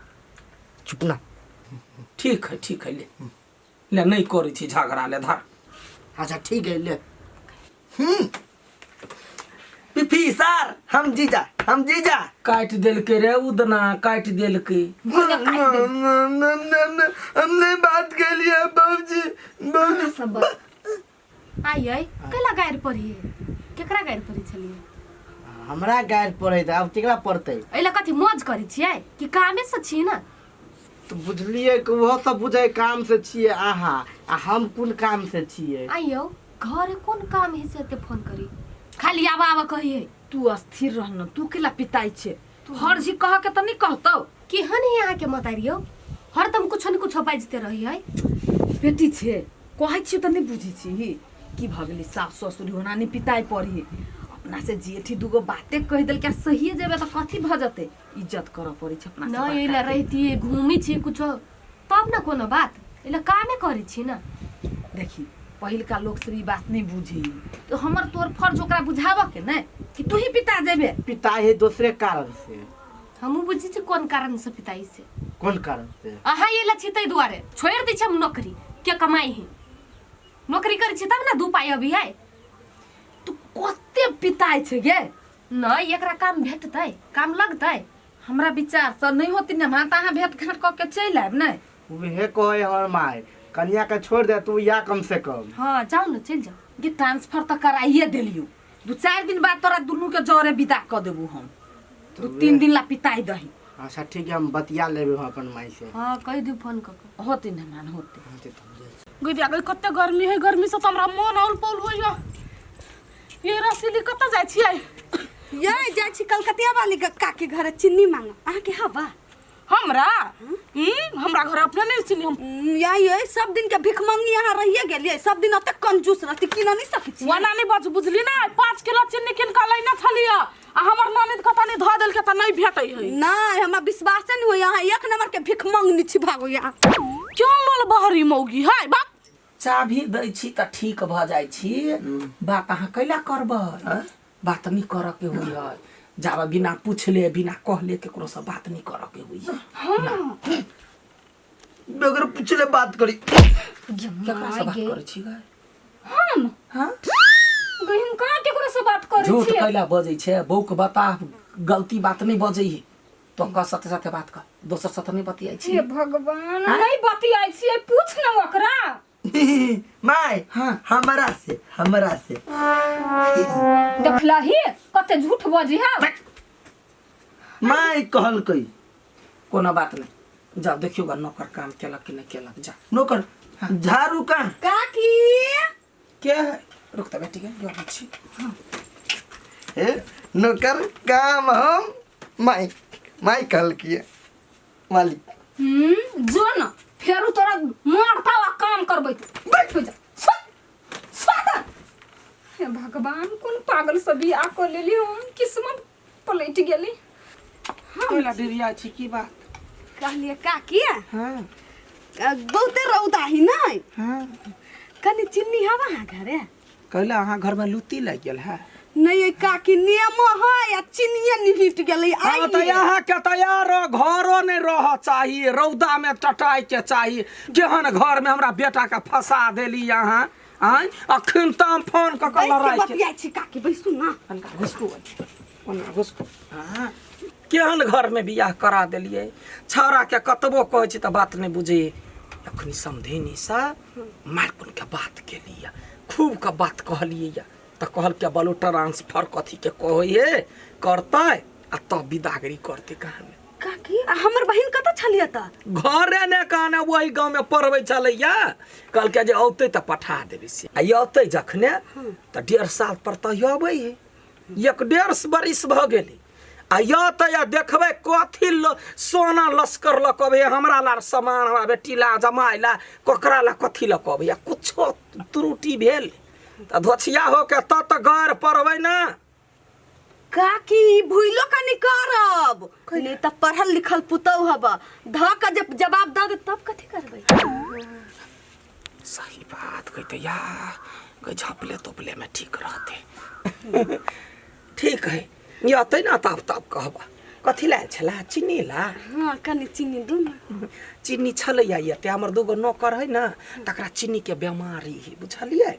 चुप ना। ठीक है ठीक है, ले ले नहीं करै छी झगड़ा, ले धर। अच्छा ठीक है ले। पिफी सर हम जीजा, हम जीजा। काटि देलकै रे उदना, काटि देलकै। हम नहीं बात के लिए बाबूजी, बाबूजी सब आई आई कैला गारि पढ़िए? केकरा गारि पढ़ै छलियै? हमरा गारि पढ़ै त आब केकरा पढ़तै? एहि कथी मौज करै छियै कि कामे से छी ना? तो बुझलियै कि ओहो सब बुझै काम से छियै अहाँ, आ हम कोन काम से छियै? आइयो घर कोन काम है से एते फोन करी, खाली आबा आबा कहिए। तू अस्थिर रहना, तू केला पिताई छे? तू हर जी कह के त नहीं कहतौ। केहन है अहाँ के मतारियो, हरदम कुछो ने कुछो बाजते रही है। बेटी छे कहै छियौ तऽ नहि बुझै छी की भऽ गेलै सास ससुर होना नहि पिताइ पढ़ी अपना से जेठी दूगो बाते कहि देलकै आ सहिए जेबै तऽ कथी भऽ जेतै इज्जत करऽ पड़ै छै अपना से नहि एला बड़का के। रहितियै घूमै छी कुछो तब ने कोनो बात एला कामे करै छी ना। देखी पहिलका लोक सब ई बात नहि बुझै तऽ हमर तोर फर्ज ओकरा बुझाबऽ के नहि कि तू ही पिता जेबे। पिता है दोसरे कारण से। हमहूँ बुझै छी कोन कारण से पिताई से। कोन कारण से? अहाँ एला छी ताहि दुआरे छोड़ि दै छी हम नौकरी के कमाई है नौकरी करै छी तब ने दू पाइ अभी है। तू कते पिताई छै गे? नहि एकरा काम भेटतै काम लगतै। हमरा विचार से नहि होती ने तऽ अहाँ भेंट घाट कऽ के चलि आयब नहि? उहे कहै हमर माय कनिया के छोड़ दे तू या कम से कम। हाँ जाओ ना चलि जाओ। गे ट्रांसफर तऽ कराइए देलियौ 2-4 दिन बाद तोरा दुनू के जरे विदा कऽ देबू हम 2-3 दिन ला पिताई दही। अच्छा ठीक है हम बतिया लेबे हम अपन माई से। हाँ कहि दियौ फोन कऽ के। होते ने मान होते। गुदिया गई कते गर्मी है गर्मी से तो हमरा मन औल पौल होइया। ये रसीली कतऽ जाइ छियै? ये जाइ छी कलकतिया वाली काकी घर चीनी मांग अहाँ के हवा। हमरा हमरा घर अपने नहीं चीनी हम। या ये सब दिन के भिख मंगी यहाँ रहिए गेलिए सब दिन ओते कंजूस रहती की नहीं सकै छी। वना नहीं बच बुझली ना 5 किलो चीनी किन के लैने छलियै आ हमर ननद कतऽ नहीं धऽ देलकै तऽ नहीं भेटै है। नहीं हमरा विश्वास नहीं होय यहाँ एक नंबर के भिख मंगनी छी भागो यहाँ। क्यों लोल बहरी मौगी है बाप। चाभी दै छी तऽ ठीक भऽ जाइ छी बात अहाँ कैला करबै बात नहीं करऽ के होइ है जाबे बिना पूछले बिना कहले केकरो से बात नहीं करऽ के होइ है। हाँ। बगैर पूछले बात करी। केकरा से बात करै छी गै? हम हाँ? गई हम कहाँ केकरो से बात करै झूठ छियै? कैला बजै छै बौक बता गलती बात नहीं बजै है तो कह साथे साथे बात कर दोसर साथे नहीं बतियाइ छी। हे भगवान नहीं बतियाइ छियै पूछ न ओकरा। My हाँ। हमरा से हमरा से देखलही कते झूठ बजी है। My कहलकै कोनो बात नहीं जाओ देखियो गा नौकर काम केलक कि नहीं केलक जा। नौकर झाड़ू का काकी के है रुक त बेटी के जो छी। ए नौकर काम हम माई माई कहलकै मालिक। जो न फेरू तोरा मारता आ काम करबै बैठ हो जा स्वत। हे भगवान कोन पागल से बियाह कर लेली हम किस्मत पलट गेली। कैला डिरिया छी की बात? कहलिए काकी हां बहुते रौदा ही नहीं हां कनी चीनी हवा अहाँ घरे? कैला अहाँ घर में लुत्ती लागि गेल है? नहीं काकी नियम है या चीनिये निहिट गेलै हाँ तो यहाँ के तैयार घरो नहीं रह चाहिए रौदा में टटाई के चाहिए केहन घर में हमरा बेटा के फंसा देली यहाँ आय अखन त हम फोन क के लड़ाई के बतियाइ छी काकी बैसू ना कनका घुसकू ओना घुसकू। हाँ केहन घर में बियाह करा देलिए छौड़ा के कतबो कहै छी त बात नहीं बुझे। अखनी समधिनी से मारकुन के बात केलिए खूब के बात कहलिए त कहल के बोलो ट्रांसफर कथी के कहै हे करतै आ तब विदागरी करतै कहाँ। काकी आ हमर बहिन कतऽ छलियै त? घरे ने कहने वही गाँव में पढ़बै छलैया कहलकै जे औतै तऽ पठा देबै से आ औतै जखने तऽ 1.5 साल पर तऽ अबै है 1.5 बरिस भऽ गेलै आ यतै आ देखबै कथी सोना लश्कर लऽ कऽ अबै हमरा ला सामान हमरा बेटी ला जमाइ ला ककरा ला कथी लऽ कऽ अबै कुछो त्रुटि भेल तऽ धोछिया होके तब तऽ गैर पड़बै ना। काकी भूलो कनी करब नहीं त पढ़ल लिखल पुतौ हब ध के जे जवाब the they तब कथी करबै? सही बात कहते या गई झपले तोपले में ठीक रहते। ठीक है यतै ना तब तब कहबा कथी ला छला चीनी ला? हाँ कनी चीनी दू ना। चीनी छलैया एते हमर दूगो नौकर है ना तकरा चीनी के बीमारी है बुझलियै।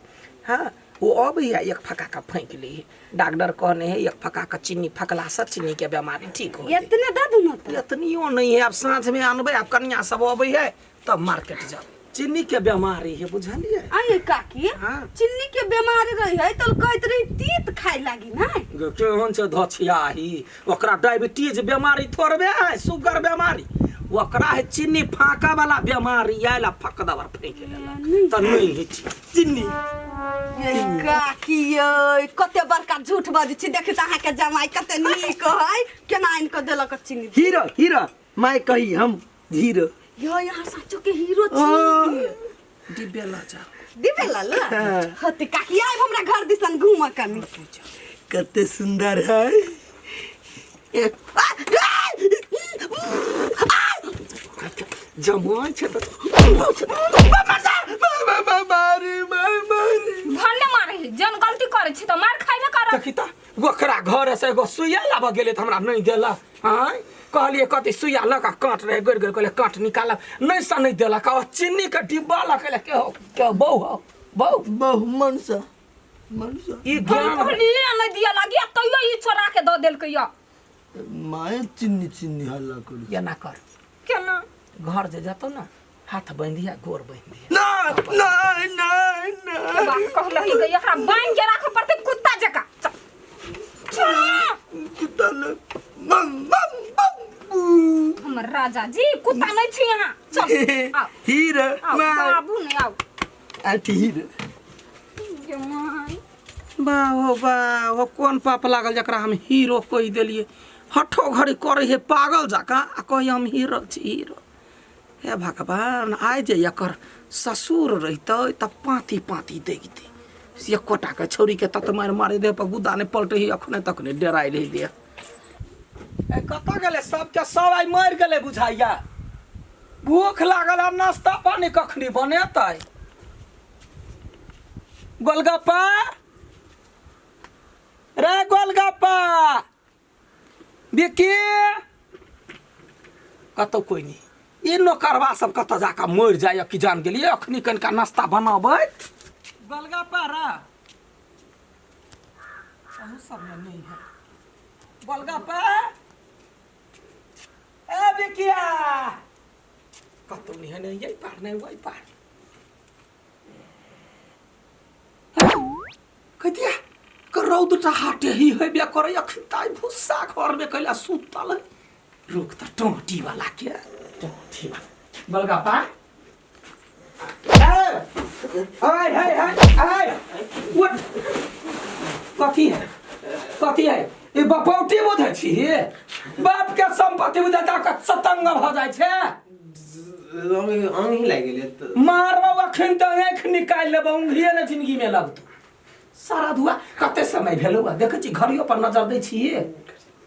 हाँ वो अबैया एक फका के फेंक ली डॉक्टर कहने है एक फका के चीनी फकला से चीनी के बीमारी ठीक हो। इतने दऽ दू ना त? इतनियो नहीं है अब साँझ में अनबै अब कनिया सब अबै है तब मार्केट जाब चीनी के बीमारी है बुझलियै। आये काकी हाँ। चीनी के बीमारी रही है तो कहैत रही तीत खाय लागी ना। केहन छै धछियाही ओकरा डायबिटीज बीमारी थोड़बे है शुगर बीमारी ओकरा है चीनी फाका वाला बीमारी आयल आ फक दबर फेंक देलक तऽ नहीं है चीनी। ये काकी ये कते बड़का झूठ बजै छी देखी त अहाँ के जमाई कते नीक है केना आनि के देलक चीनी। हीरो हीरो my कही हम हीरो यो यहाँ साचो के हीरो छी। डिब्बे ल जाओ। दिबे ला ल हते काकी आब हमरा घर दिसन घूम कनी। कते सुंदर है। जमाइ छै तऽ मारी मारी भन्ने मारे है जन गलती करे छी त मार खाइबे करब। देखी तऽ ओकरा घर से एगो सुइया लाबऽ गेलै तऽ हमरा नहि देलक। आँय कहलियै कथी सुइया लऽ कऽ काँट रहै गड़ि गेल, कहलियै काँट निकालब, नहि से नहि देलक। आ चीनीके डिब्बा लऽ के के हो के बहू हो बहू बहु मनसा मनसा ई हम ज्ञान कहलियै नहि दिया लागी आ तैयो ई चोरा के दऽ देलकै या। माय चिन्नी चिन्नी हल्ला करू एना कर केना घर जे जतौ ने हाथ बान्हि दिया गोर बान्हि दिया। ना ना ना ना बात कहलही गई एकरा बान्हि के राखऽ पड़तै कुत्ता जकाँ। चल। चल। कुत्ता ले बम बम बम हमर राजा जी कुत्ता नहीं छी यहाँ। चल आओ हीरो आओ माय बाबू नहीं आओ। आटी हीरो गे माय वाह हो वाह हो कोन पाप लागल जकरा हम हीरो कहि देलियै। हठो घड़ी करै हे पागल जकाँ आ कही हम हीरो छी हीरो। हे भगवान आइ जे एकर ससुर रहितै तऽ पाँती पाँती दैतै। से एकोटाके छौड़ीके तत मारि मारि देह पर गुद्दा नहि पलटै है अखने तक नहि डेराइ रहै देह। ए कतऽ गेलै सबके सब आइ मरि गेलै बुझाइया। भूख लागल आ नाश्ता पानी कखनी बनेतै। गोलगप्पा रे गोलगप्पा बिक्की कतौ कोइ नहि। ई नौकरवा सब कतऽ जाकऽ मरि जाइए कि जान गेलियै। अखनी कनिका नाश्ता बनाबै। गोलगप्पा रे अहू सबमे नहि है। गोलगप्पा ए बिकिया कतौ नहि है, नहि एहि पार नहि ओहि पार। कहिया रौद टा हाटे ही हेबे करे अखन ताई भुस्सा घर में कैला सुतल है। रुक त टोटी वाला के टोटी वाला गोलगप्पा ए हाय हाय हाय हाय what कथी है कथी है ई बपौटी बुझै छी बाप के संपत्ति बुझै जाके सतंग भऽ जाइ छै। अंग ही लागि गेलै तऽ मारबौ अखन तऽ आँखि निकालि लेबौ उंगलिए ने जिंदगी में लगतौ। सारा धुआ कते समय भेलौ देखै छी घड़ियो पर नजर दै छियै।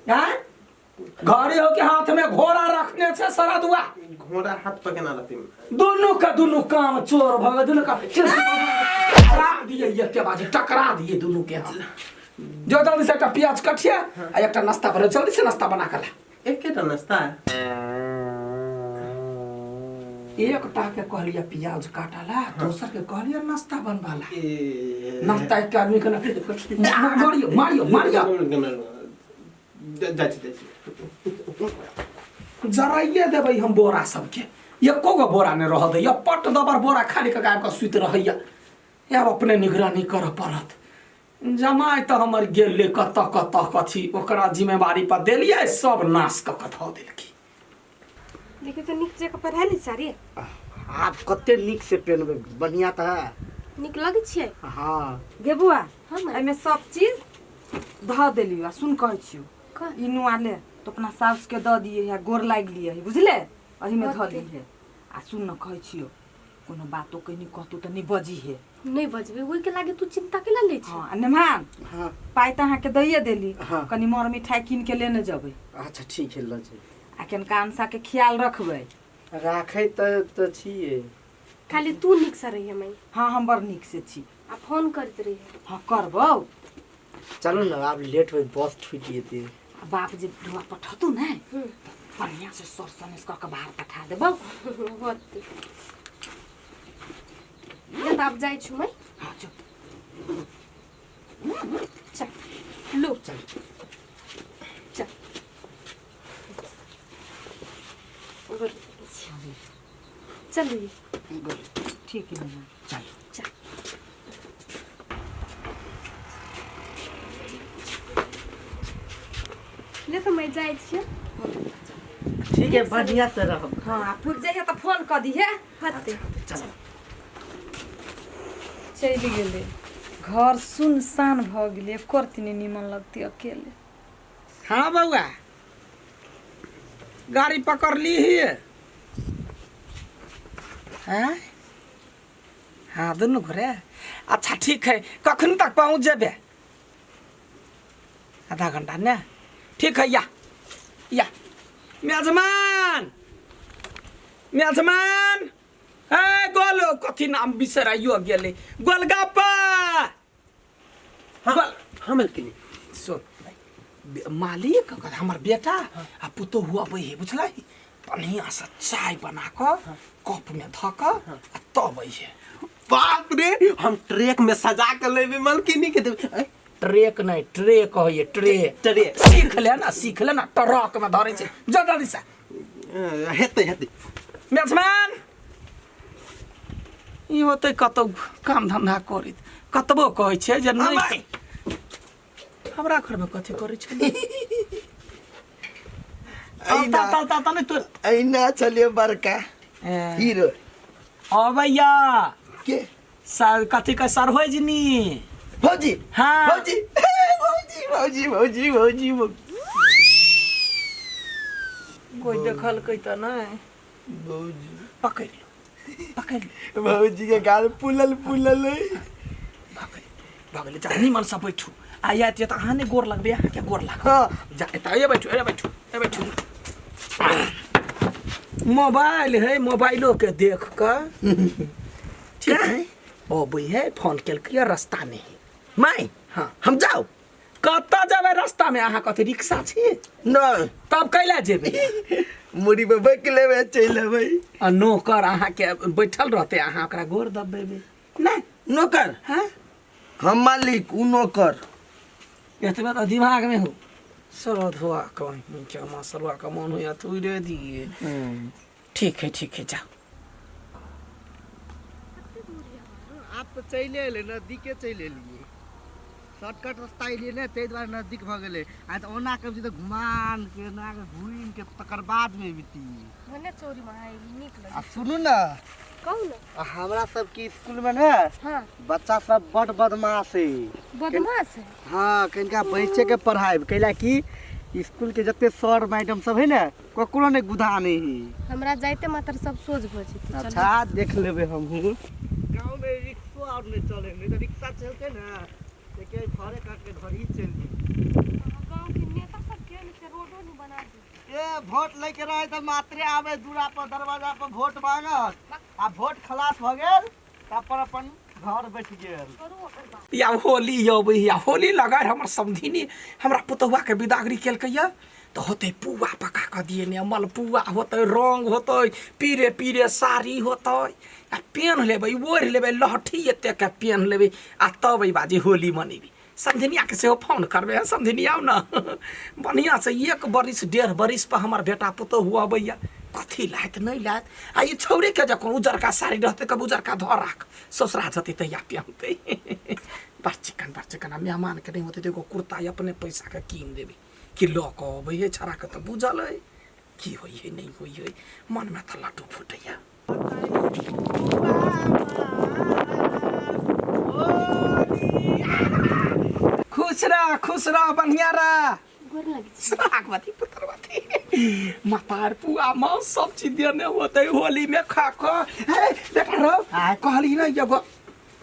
आँय घड़ी हो के हाथ में घोड़ा रखने छै सारा धुआ। घोड़ा हाथ पर केना रहतै? दुनू का दुनू काम चोर भऽ गेल दुनू का टकरा दिए एके बाजी टकरा दिए दुनू के हम। जो जल्दी से एकटा प्याज कटिया आ एकटा नाश्ता बना जल्दी से नाश्ता बना के ला। एकेटा नाश्ता? एकटा के कहलिए प्याज काटला दोसर के कहलिए नाश्ता बनवाला। नाश्ता एक आदमी के मारियो मारियो मारियो जाइ छी जाइ छी जराइए देबै हम बोरा सबके। एको गो बोरा नहि रहऽ दैया पट दबर बोरा खाली कऽ आबि कऽ सुति रहैया। आब अपने निगरानी करऽ पड़त। जमाइ तऽ हमर गेलै कतऽ कतऽ कथी ओकरा जिम्मेवारी पर देलियै सब नाश कऽ कऽ धऽ देलकै। देखियौ तऽ नीक जकाँ पहिरा लै साड़ी। आब कते नीक से पेनबै बढ़िया तऽ है। नीक लगै छियै? हाँ। गे बुआ हाँ माय। एहिमे सब चीज धऽ देलियौ आ सुन कहै छियौ कह। ई नुआ ले तो अपना साउस के दऽ दिए है गोर लागि लिए है बुझले एहिमे धऽ होतै। दिहे। आ सुन न कहै छियौ कोनो बातो कहीं कहतौ तऽ नहि बजी हे। नहि बजबै ओहिके लागे तू चिंता केला लै छी? हाँ आ नेमान हाँ पाइ तऽ अहाँके दैये देली हाँ। कनी मर मिठाइ कीन के लेने जेबै। अच्छा ठीक है लऽ जेबै। आ कनिका अनसा के ख्याल रखबै। राखै तऽ छियै। खाली तू नीक से रहिहे माय। हाँ हम बड़ नीक से छी। आ फोन करैत रहिहे। हाँ करबौ। चलू ने आब लेट होइ बस छूटि जेतै। आ बाप जे ढुआ पठतौ ने तऽ बढ़िया से सर सनेस कऽ के बाहर पठा देबौ। होतै। ले तऽ आब जाइ छु माय। हाँ चल। चल लो चल चल चल ठीक है चल चल। ले तऽ मैं जाइ छियै। ठीक है बढ़िया से रहब। हाँ आ पुरि जाइए तऽ फोन कऽ दिहे। होतै। चल। चलि गेलै घर सुनसान भऽ गेलै एको रत्ती नहि नीमन लगतै अकेले। हाँ बउआ गाड़ी पकड़ ली ही। आँय हाँ दुनू घरे अच्छा ठीक है कखन तक पहुँच जेबै आधा घंटा ने ठीक है या या मेजमान मेजमान ए गोलो कथी नाम बिसराइयो गेलै गोलगप्पा हाँ गोल हाँ मालकिनी सुन मालिक हमर बेटा आ पुतोहु अबै है बुझलै बढ़िया से चाय बना कऽ कप में धऽ कऽ आ तब अइहे बाप रे हम ट्रैक में सजा के लेबे मालकिनी के देबे ऐ, ट्रेक नहि ट्रे कहैए ट्रे ट्रे। सीख ले ना सीख ले ना ट्रक में धरै छै जा जल्दी से हेतै हेतै मेजमान ई होतै कतौ काम धंधा करैत कतबो कहै छै जे नहि हमरा घरमे कथी करै छै अहिना ताल ताल ताल नहि तोर अहिना छलियै बड़का हीरो अबैया के सर कथी के सरहोजनी भौजी हाँ। भौजी भौजी भौजी भौजी भौजी भौजी कोई देखलकै तऽ नहि भौजी पकड़ि लो पकड़ि लो भौजी के गाल फूलल फूलल है भऽ गेलै भऽ गेलै जा निमनसँ बैठू आ आयत तऽ अहाँ नहि गोर लगबै अहाँके गोर लागत हाँ जा एतऽ ए बैठू ए बैठू ए बैठू मोबाइल है मोबाइलो के देख कऽ ठीक है अबै है फोन केलकै रास्ता में है माय हाँ हम जाओ कतऽ जेबै रास्ता में अहाँ कथी रिक्शा छी नहीं तब कैला जेबै मुड़ी पे बैठ लेबै चलि अबै आ नौकर अहाँके बैठल रहतै अहाँ ओकरा गोर दबेबै नहीं नौकर हाँ हम मालिक उ नौकर एतबे तऽ दिमागमे हो सर धोआ कहीं के मसरुआ के मन होइया थोड़े दिए ठीक है ठीक है जाओ आप तऽ चलि एलै नजदीके चलि एलियै शॉर्टकट रास्ता एलियै ने ताहि दुआरे नजदीक भऽ गेलै आ तऽ ओना कभी तऽ घुमान के एना के घुमि के तकर बादमे अबितियै भने चोरी में आई नीक लगे आ सुनू ने कहू ने आ हमरा सबके स्कूलमे ने हाँ बच्चा सब बड बदमाश है बदमाश है हाँ कनिका बच्चे के पढ़ाइ कैला कि स्कूल के जते सर मैडम सब है ने ककरो नहि गुधा नहि है हमरा जाइते मात्र सब सोझ भऽ जेतै चलू। अच्छा देख लेबै हमहूँ गाँव में रिक्शो और नहीं चले नहीं तो रिक्शा चलते ना देखिए फरे काट के घर ही चल दी गाँव के नेता सब के ने से रोडो नहीं बना दे ए वोट लेके रहे तऽ मात्रे आबे दूरा पर दरवाजा पर वोट मांगत आ वोट खलास भऽ गेल तब पर अपन घर बैठ गेल या होली अबै या होली लगा हमर समधिनी हमरा पुतहुआ के बिदागरी केलकै या तऽ होतै पुआ पका कऽ दिए ने मलपुआ होतै रंग होतै पीरे पीरे साड़ी होतै आ पेन्ह लेबै ओढ़ि लेबै लहठी एतेक पेन्ह लेबै आ तब एहि बाजी होली मनेबै समधिनियाके सेहो फोन करबै हँ समधिनी आउ ने बढ़िआँसँ एक बरिस डेढ़ बरिस पर हमर बेटा पुतोहु अबैया कथी लायत नहि लायत आ ई छौड़ीके जखन उजरका साड़ी रहतै कब उजरका धऽ राख ससुरा जेतै तहिया पेहनतै बड़ चिकन बड़ चिकन आ मेहमानके नहि होतै तऽ एगो कुर्ता अपने पैसाके कीन देबै कि लऽ कऽ अबै हइ छौड़ाके तऽ बुझल अइ की होइ हइ नहि होइ हइ मनमे तऽ लड्डू फूटैया खुश रह खुश रह बढ़िया रह गोर लगै छी सुहागवती पुत्रवती मतार पुआ मांस सब चीज देने होते होली में खा खा हे बेटा रो कहली ना एगो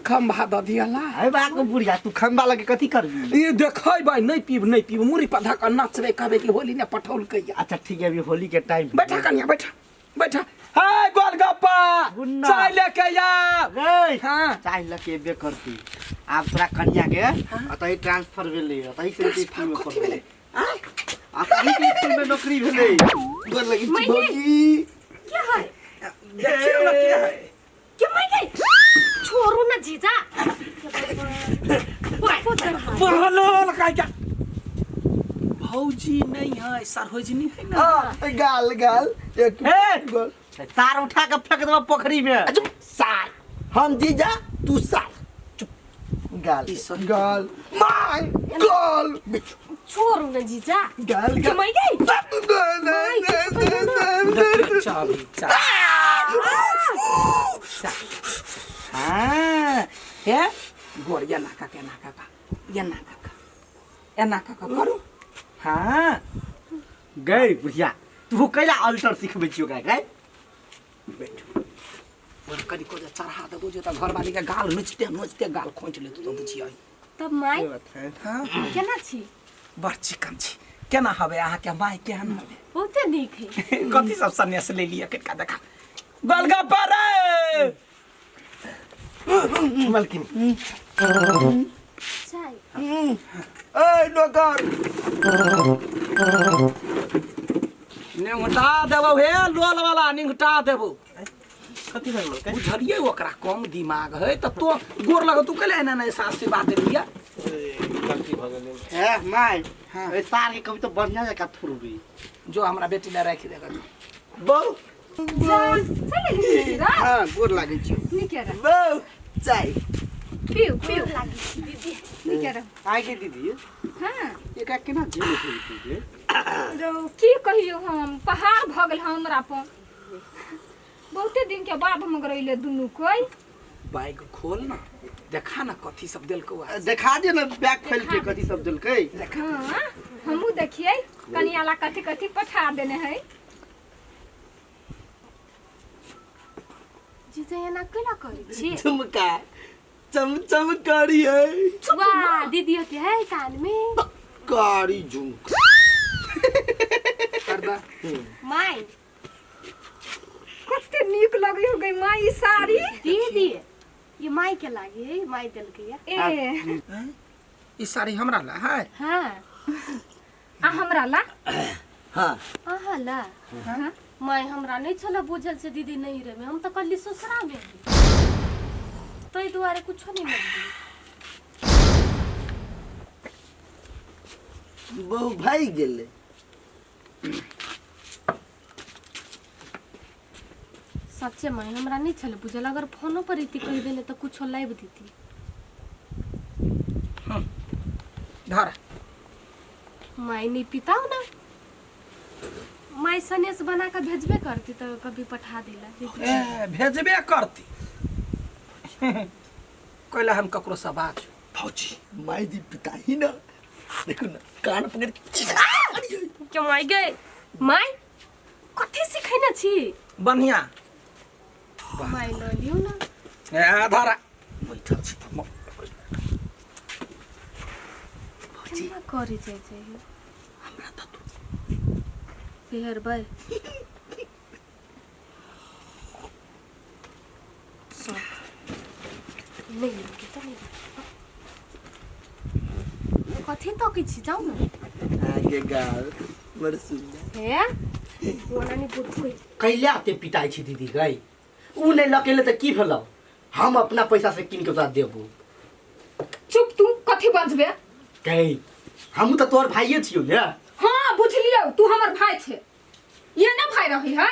खम्भा दऽ दियला अरे बाप रे बुढ़िया तू खम्बा लगे कथी करबी ई देखै भाई नहीं पीब नहीं पीब मुड़ी पर धऽ कऽ नचबै कहबै कि होली ने पठौलकै या अच्छा ठीक है अभी होली के टाइम बैठा कनिया बैठा बैठा हाय गोलगप्पा गुन्ना। चाय लेके आ रे हाँ चाय लके एबे करती आब तोरा कनिया के अतही ट्रांसफर भेलै अतही से स्कूल में कथी भेलै आँय? अतही के स्कूल में नौकरी भेलै गोर लगी छी भौजी के है देखियौ ने के है के मैं गई छोड़ू ना जीजा बहुत डर है बहलोल काय क्या भौजी नहीं है सरहोजनी है ना हाँ गाल गाल एक ए! गोल तार उठा के फेंक देबो पोखरी में चुप सार हम जीजा तू सार चुप गाल गाल माय गाल छोड़ू ना जीजा गाल के गाल मैं गई देखियौ चाबी चाबी हाँ हे गोर एना कऽ के एना कऽ के एना कऽ के एना कऽ के करू हाँ गई बुढ़िया तू कैला अल्टर सिखबै छियो ओकरा गई बैठू कनिको जे चढ़ा देबो जे तऽ घरवाली के गाल नोचते नोचते गाल खोंटि लेतौ तऽ बुझियै। तब माय हाँ केना छी? बड़ चिकन छी। केना हवे अहाँके माय, केहन हवे? बहुते नीक है। कथी सब सन्यास ले लिअ कनिका देखा। गोलगप्पा रे मलकिन चाय ए नौकर निंगटा देबौ हे लोल वाला, निंगटा देबौ। कथी भेल मलकिन? बुझलियै ओकरा कम दिमाग है तऽ तो गोर लग तू कैले एना नहि सास से बात लिया। गलती भऽ गेलै। हे my, ए सार के कभी तो बढ़िया जकाँ थुरबी। जो हमरा बेटी ले राखि देगा। बौ चलि गेली रा। हाँ गोर लागै छी। नीके रह। बौ चाय पिउ पिउ। दीदी नीके रह। आइ के दीदी। हाँ एकरा केना झेले छलै रे? रौ की कहियो, हम पहाड़ भऽ गेल हमरा पर। बहुते दिन के बाद हम अइले दुनू कोइ। बैग खोल ना, देखा ना कथी सब देलकौ आ। देखा दे ना बैग खोल के कथी सब देलकै। हाँ हमहूँ देखियै कनिया ला कथी कथी पठा देने है। जीजा एना केना करै छी? झुमका चम चम करी है। वाह दीदी होती है कान में कारी झुमका। करदा माय कते नीक लगै हो गई माँ ई साड़ी। दीदी ये माय के लागे है, माय देलकै या। ए ई साड़ी हमरा ला है? हाँ आ हमरा ला? हाँ अहाँ ला। माय हमरा नहीं छल बुझल से दीदी नहीं रहे, हम तो कहली ससुरा में तै दुआरे कुछो नहीं लगली। बहु भाई गेलै। सच्चे माय हमरा नहीं छल बुझल, अगर फोनो पर इति कहि देने तो कुछो लाइब दीती। धर माय नहीं पिताओ ना, माय सनेस बना के भेजबे करती तो कभी पठा दिला। ए भेजबे करती कैला हम ककरो से बात। भौजी माय जी पिता ही ना, देखो ना कान पकड़ के। क्यों माय गए? माय कथी सिखैने छी? बढ़िया माय ल लियौ ना। ए धरा बैठल छी त केना करी जाइ छै हमरा त तू बिहरबै। नहीं लगे तो नहीं। कथी तकै छी? जाउ ना। आगे गाल बड़ सुंदर। हे ओना नहीं बुझबै। कैला ते पिटाइ छी दीदी गई? उ नहीं लकेले त की भेलौ, हम अपना पैसा से किन के तोरा देबो। चुप तू कथी बजबे? गई हम त तोर भाइये छियौ ने। हाँ बुझलियौ तू हमर भाई छे, ये ना भाई रही है।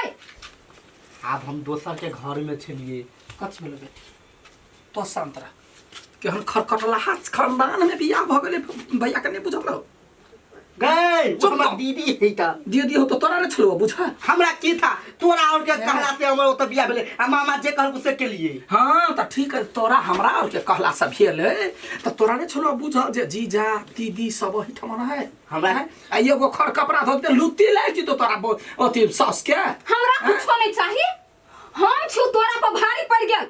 आब हम दोसर के घर में छलिए। कथी भेलो बेटी? तो शांत रह। केहन खरखटला हाथ खानदान में बियाह भ गेलै भैया के नहीं बुझल रहो। गई चुप हमर रह। दीदी है त। दीदी हो तो तोरा नहीं छलौ बुझा? हमरा की था, तोरा और के कहला से हमर ओत बियाह भेलै आ मामा जे कहलको से केलिए। हाँ त ठीक है, तोरा हमरा और के कहला से भेलै त तोरा नहीं छलौ बुझल जे जीजा दीदी सब ओहिठाम रहै हमरा? आ एगो खर कपड़ा धोते लुत्ती लागि जेतौ तोरा अथी सास के। हमरा कुछो नहीं चाहिए, हम छु तोरा पर भारी पड़ गेल,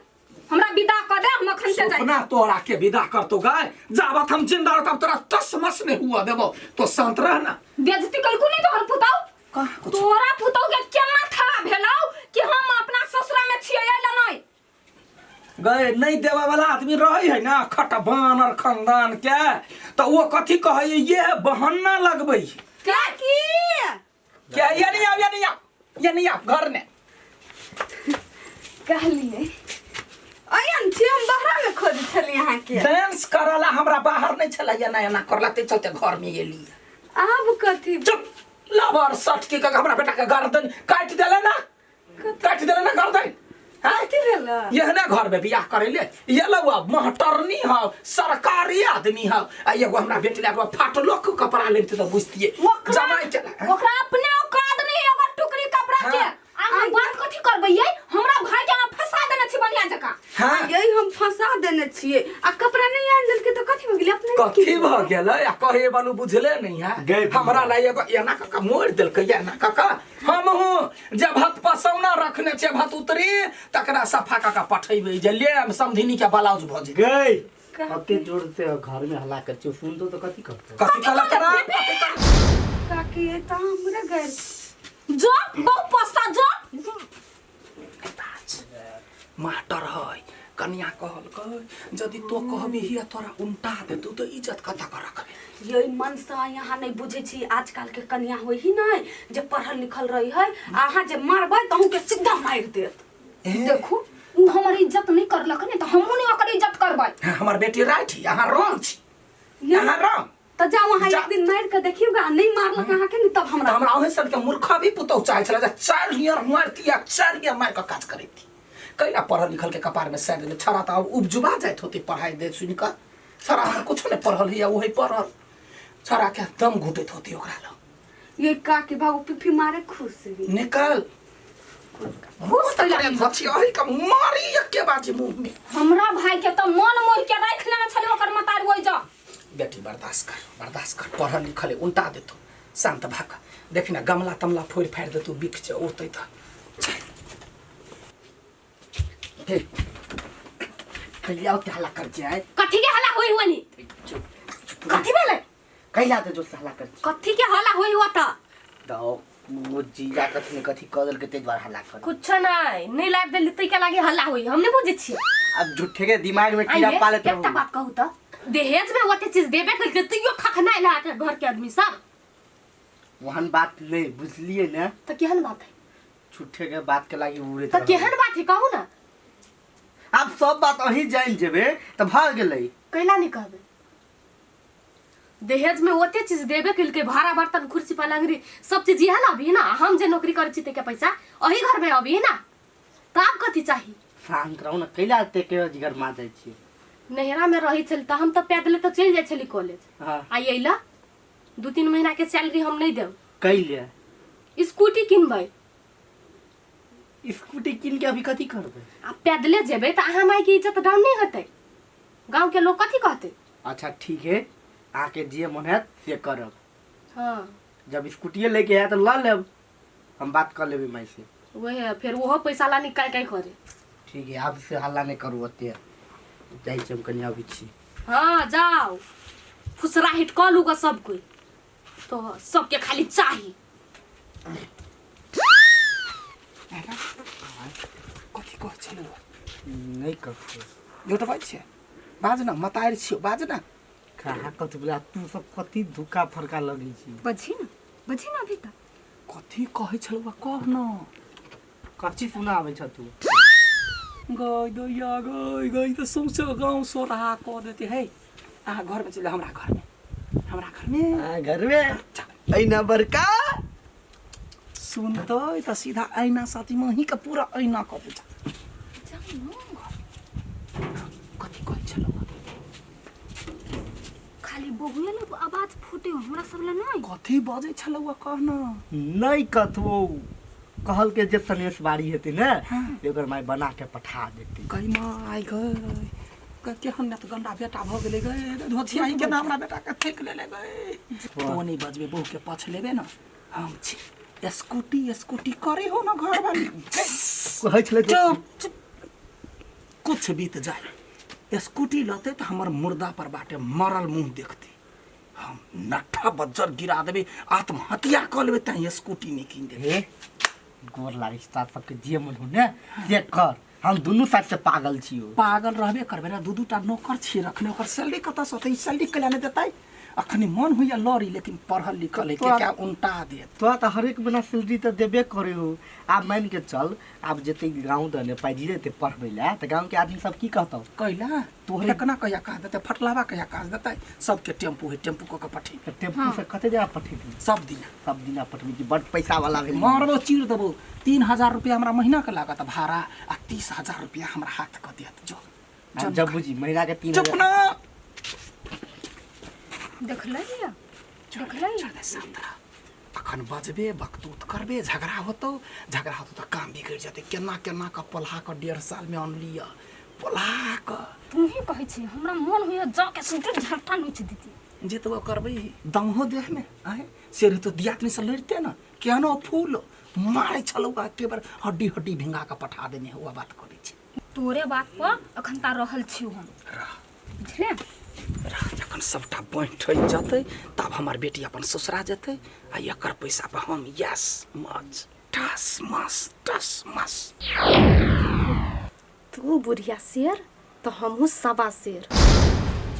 हमरा विदा कर दे, हम अखन से जाई। अपना तोरा के विदा करतो गाय, जाबत हम जिंदा रहब तोरा टस मस नहीं हुआ देबो, तो शांत रह ना। बेइज्जती कलकू नहीं तोहर पुतौ? कहाँ कुछ? तोरा पुतौ के केना था भेलौ कि हम अपना ससुरा में छियै ला नहीं। गए नहीं देवा वाला आदमी रहे है ना खट बानर खानदान के, तो वो कथी कहै ये बहाना लगबै। काकी क्या ये नहीं आव, ये नहीं आव, ये नहीं आव घर ने कहलिए अयन छी, हम बाहर में खोज छली अहाँ के। डांस करला हमरा बाहर नहीं छला, ये ना एना करला ते चलते घर में एली। आब कथी? चुप लबर सट के हमरा बेटा के गर्दन काटि देले ना, काटि देले ना गर्दन। हाँ? कथी भेल? एहने घर में बियाह करेले ये लौआ महटरनी हौ, सरकारी आदमी हौ, आ एगो हमरा बेटी ला एगो फाटलो के कपड़ा लेते त बुझतिए जमाई के। ओकरा अपने औकात नहीं है एगो टुकड़ी कपड़ा के। हाँ। आ हम बात कथी करबै ये? हमरा भाई के अहाँ फंसा फंसा देने छी बढ़िया जकाँ। हाँ। यही हम फंसा देने छियै आ कपड़ा नहीं आनि देलकै तऽ कथी भऽ गेलै अपने कथी भऽ गेलै आ कहे बालू बुझले नहीं है गई हमरा ला एगो एना कऽ मोड़ि देलकै एना कऽ कऽ हमहूँ जे भात पसौना रखने छियै भात उतरी तकरा सफा कऽ कऽ पठेबै जे ले समधिनी के ब्लाउज भऽ जेतै। गई कते जोर से घर में हल्ला कर छियो सुन तो कथी करतो कथी कहलक रे? कथी कहलक? काकी ये तऽ हमरा गैर जो बहु पस्ता जो मास्टर है कनिया कहलकै यदि तो कहबी हिया तोरा उल्टा देतौ तऽ इज्जत कतऽ के रखबे। ये मनसा यहाँ नहीं बुझे छी आजकल के कन्या होई ही नहीं जे पढ़ल लिखल रही है अहाँ जे मारबै तऽ अहूँ के सीधा मारि देत। देखू उ हमर इज्जत नहीं करलक ने तऽ हमहूँ नहीं ओकर इज्जत करबै। हाँ, हमर बेटी राइट ही अहाँ रॉन्ग छी अहाँ रॉन्ग। तऽ जाउ अहाँ जा। एक दिन मारि के देखियौ गा नहीं मारलक अहाँ के ने तब तऽ हमरा हमरा ओहे सबके मूर्खा भी पुतहु चाहै छलै जे चारि नियर मारती आ चारि नियर मारि कऽ काज करैती। कैला पढ़ल लिखल के कपार में साइड देले छड़ा तऽ आब उपजुबा जाइत होते पढ़ाई दे सुनि कऽ छड़ा हमर कुछो नहि पढ़ल हैया ओहे पढ़ल छड़ा के दम घुटैत होती ओकरा लग। ये काकी बाबू पिफी मारे खुश भी निकाल खुश के मारी एके बाजी मुंह में। हमरा भाई के तऽ मन मोहि के राखि लेने छलै ओकर मतार ओहि जा। बेटी बर्दाश्त कर बर्दाश्त कर पढ़ल लिखल है उल्टा देतौ शांत भऽ कऽ देखी ना गमला तमला फोड़ि फाड़ि देतौ बिक छै उड़तै तऽ। हे कैला ओते हल्ला कर छै कथी के हल्ला होई हुआ नी चुप कथी भेलै कैला ते जोर से हल्ला कर छै कथी के हल्ला होई हुआ त दो वो जीजा कथी ने कथी कह देलकै ताहि दुआरे हल्ला कर कुछ नहीं नहीं लाइब देली तै के लागी हल्ला होई हम नहीं बुझै छियै। अब झूठे के दिमाग में कीड़ा आइए, पालत एकटा रहू। बात कहू त दहेज में ओते चीज देबे करके तैयो खखनाइल है घर के आदमी सब। वहन बात नहीं बुझलिए ने त केहन बात है झूठे के बात के लागी उड़े त केहन बात है कहू ना। अब सब बात अहीं जान जेबे त भऽ गेलै। कैला नहीं कहबे दहेज में ओते चीज देबे केलकै भाड़ा बर्तन कुर्सी पलंगरी सब चीज इएह ना अभी ना हम जे नौकरी करै छी के पैसा अही घर में अभी ना त आब कथी चाही। शांत रहू ना कैला एते के जिगर मा जाइ छी। नैहरा में रहै छली त हम त पैदले त चलि जाइ छली कॉलेज। हाँ। आ अइला 2-3 महीना के सैलरी हम नहीं देब। कैले स्कूटी किनबै। स्कूटी किन के अभी कथी करबै? आ पैदले जेबै त अहाँ माय के इज्जत डाउन नहीं हेतै गांव के लोग कथी कहतै? अच्छा ठीक है अहाँके जे मन हैत से करब। हाँ जब स्कूटिए लेके आयत तऽ लऽ लेब हम बात कर लेबै माय से। वही फेर ओहो पैसा ला निकाल के करे। ठीक है आब से हल्ला नहीं करू ओते जाइ छी हम कनि अबै छी। हाँ जाओ फुसरा हिट कऽ लूगा सब कोई तो सबके खाली चाही। कथी कहै छलौ? नहीं कहै झूठ बाज छै बाज ना मतारि छियौ बाज ना। कहाँ कथी बोला तू सब कथी धोखा फरका लगै छी। बझी ना बझी ना अभी तक कथी कहै छलौ कह न। कथी सुनाबै छ तू? गई दैया गई गई तऽ सौंसे गाँव सोरहा कऽ देते है। अहाँ घर में चलि हमरा घर में हमरा घर में आ घर में ऐना बड़का सुनतै तऽ सीधा ऐना साथी मही के पूरा ऐना कऽ देता। कथी कहै छलौ? खाली बहुए ले आवाज फूटे हमरा सब ले नहीं। कथी बजै छलौ कह न। नहीं कथो कहल के जे सनेस बारी हेतै ने ओकर माय बना के पठा देतै। गई माय गई केहन ने तऽ गंडा बेटा भऽ गेलै गई धोथिया के ना हमरा बेटा के फेंक लेले गई। तो नहीं बजबे बहू के पछ लेबे ना हम छी स्कूटी स्कूटी करे हो ना घर वाली कहै छलै चुप चुप कुछ बीत जाए स्कूटी लते तो हमर मुर्दा पर बाटे मरल मुंह देखती हम नट्ठा बज्जर गिरा देबे आत्महत्या कऽ लेबे तैं स्कूटी नहीं कीन देबे। गोर लागै छै तोरा सबके जे मन हो ने से कर हम दुनू साइड से पागल छियौ। पागल रहबे करबे ना दू दूटा नौकर छियै रखने ओकर सैलरी कतऽसँ होतै? सैलरी कैला नहि देतै? अखनी मन होइया लड़ी लेकिन पढ़ल लिखल है के क्या उल्टा देत। तोरा तऽ हरेक महीना सैलरी तऽ देबे करे हो। आब मान के चल आब जेते गाँव दने पाइ जेते पढ़बै लए तऽ गाँव के आदमी सब की कहतौ? कैला तोहरे केना कहिया काज देतै फटलावा कहिया काज देतै? सबके टेम्पू है टेम्पू कऽ के पठेबै। टेम्पू से कते जगह पठेबी? सब दिना सब दिना पठबी कि बड पैसा वाला भेल। मारबो चीर देबो 3000 रुपया हमरा महीना के लागत भाड़ा आ 30,000 रुपया हमरा हाथ कऽ देत। जो जब बुझी महीना के 3000 चुप ना देखलै या देखलै छोड़ दे शांत रह। अखन बजबे बकतूत करबे झगड़ा होतौ, झगड़ा होतौ तऽ काम बिगड़ि जेतै। केना केना कऽ पोल्हा कऽ 1.5 सालमे अनलियै पोल्हा कऽ। तू ही कहै छी हमरा मोन होइए जाके सुनते झपटा नोच दीती। जे तो करबै दम हो देहमे आँय से रहितो दियादनीसँ लड़िते ने केहनो फूल मारै छलौ एके बेर हड्डी हड्डी भिंगा कऽ पठा देने हुआ बात करै छै। तोरे बात पर अखन ता रहल छी हम बुझले। रह जखन सबटा बहि ठकि जेतै तब हमर बेटी अपन ससुरा जेतै आ एकर पैसा पर हम यस मच टस मस टस मस। तू बुढ़िया शेर तो हमहूँ सवा शेर।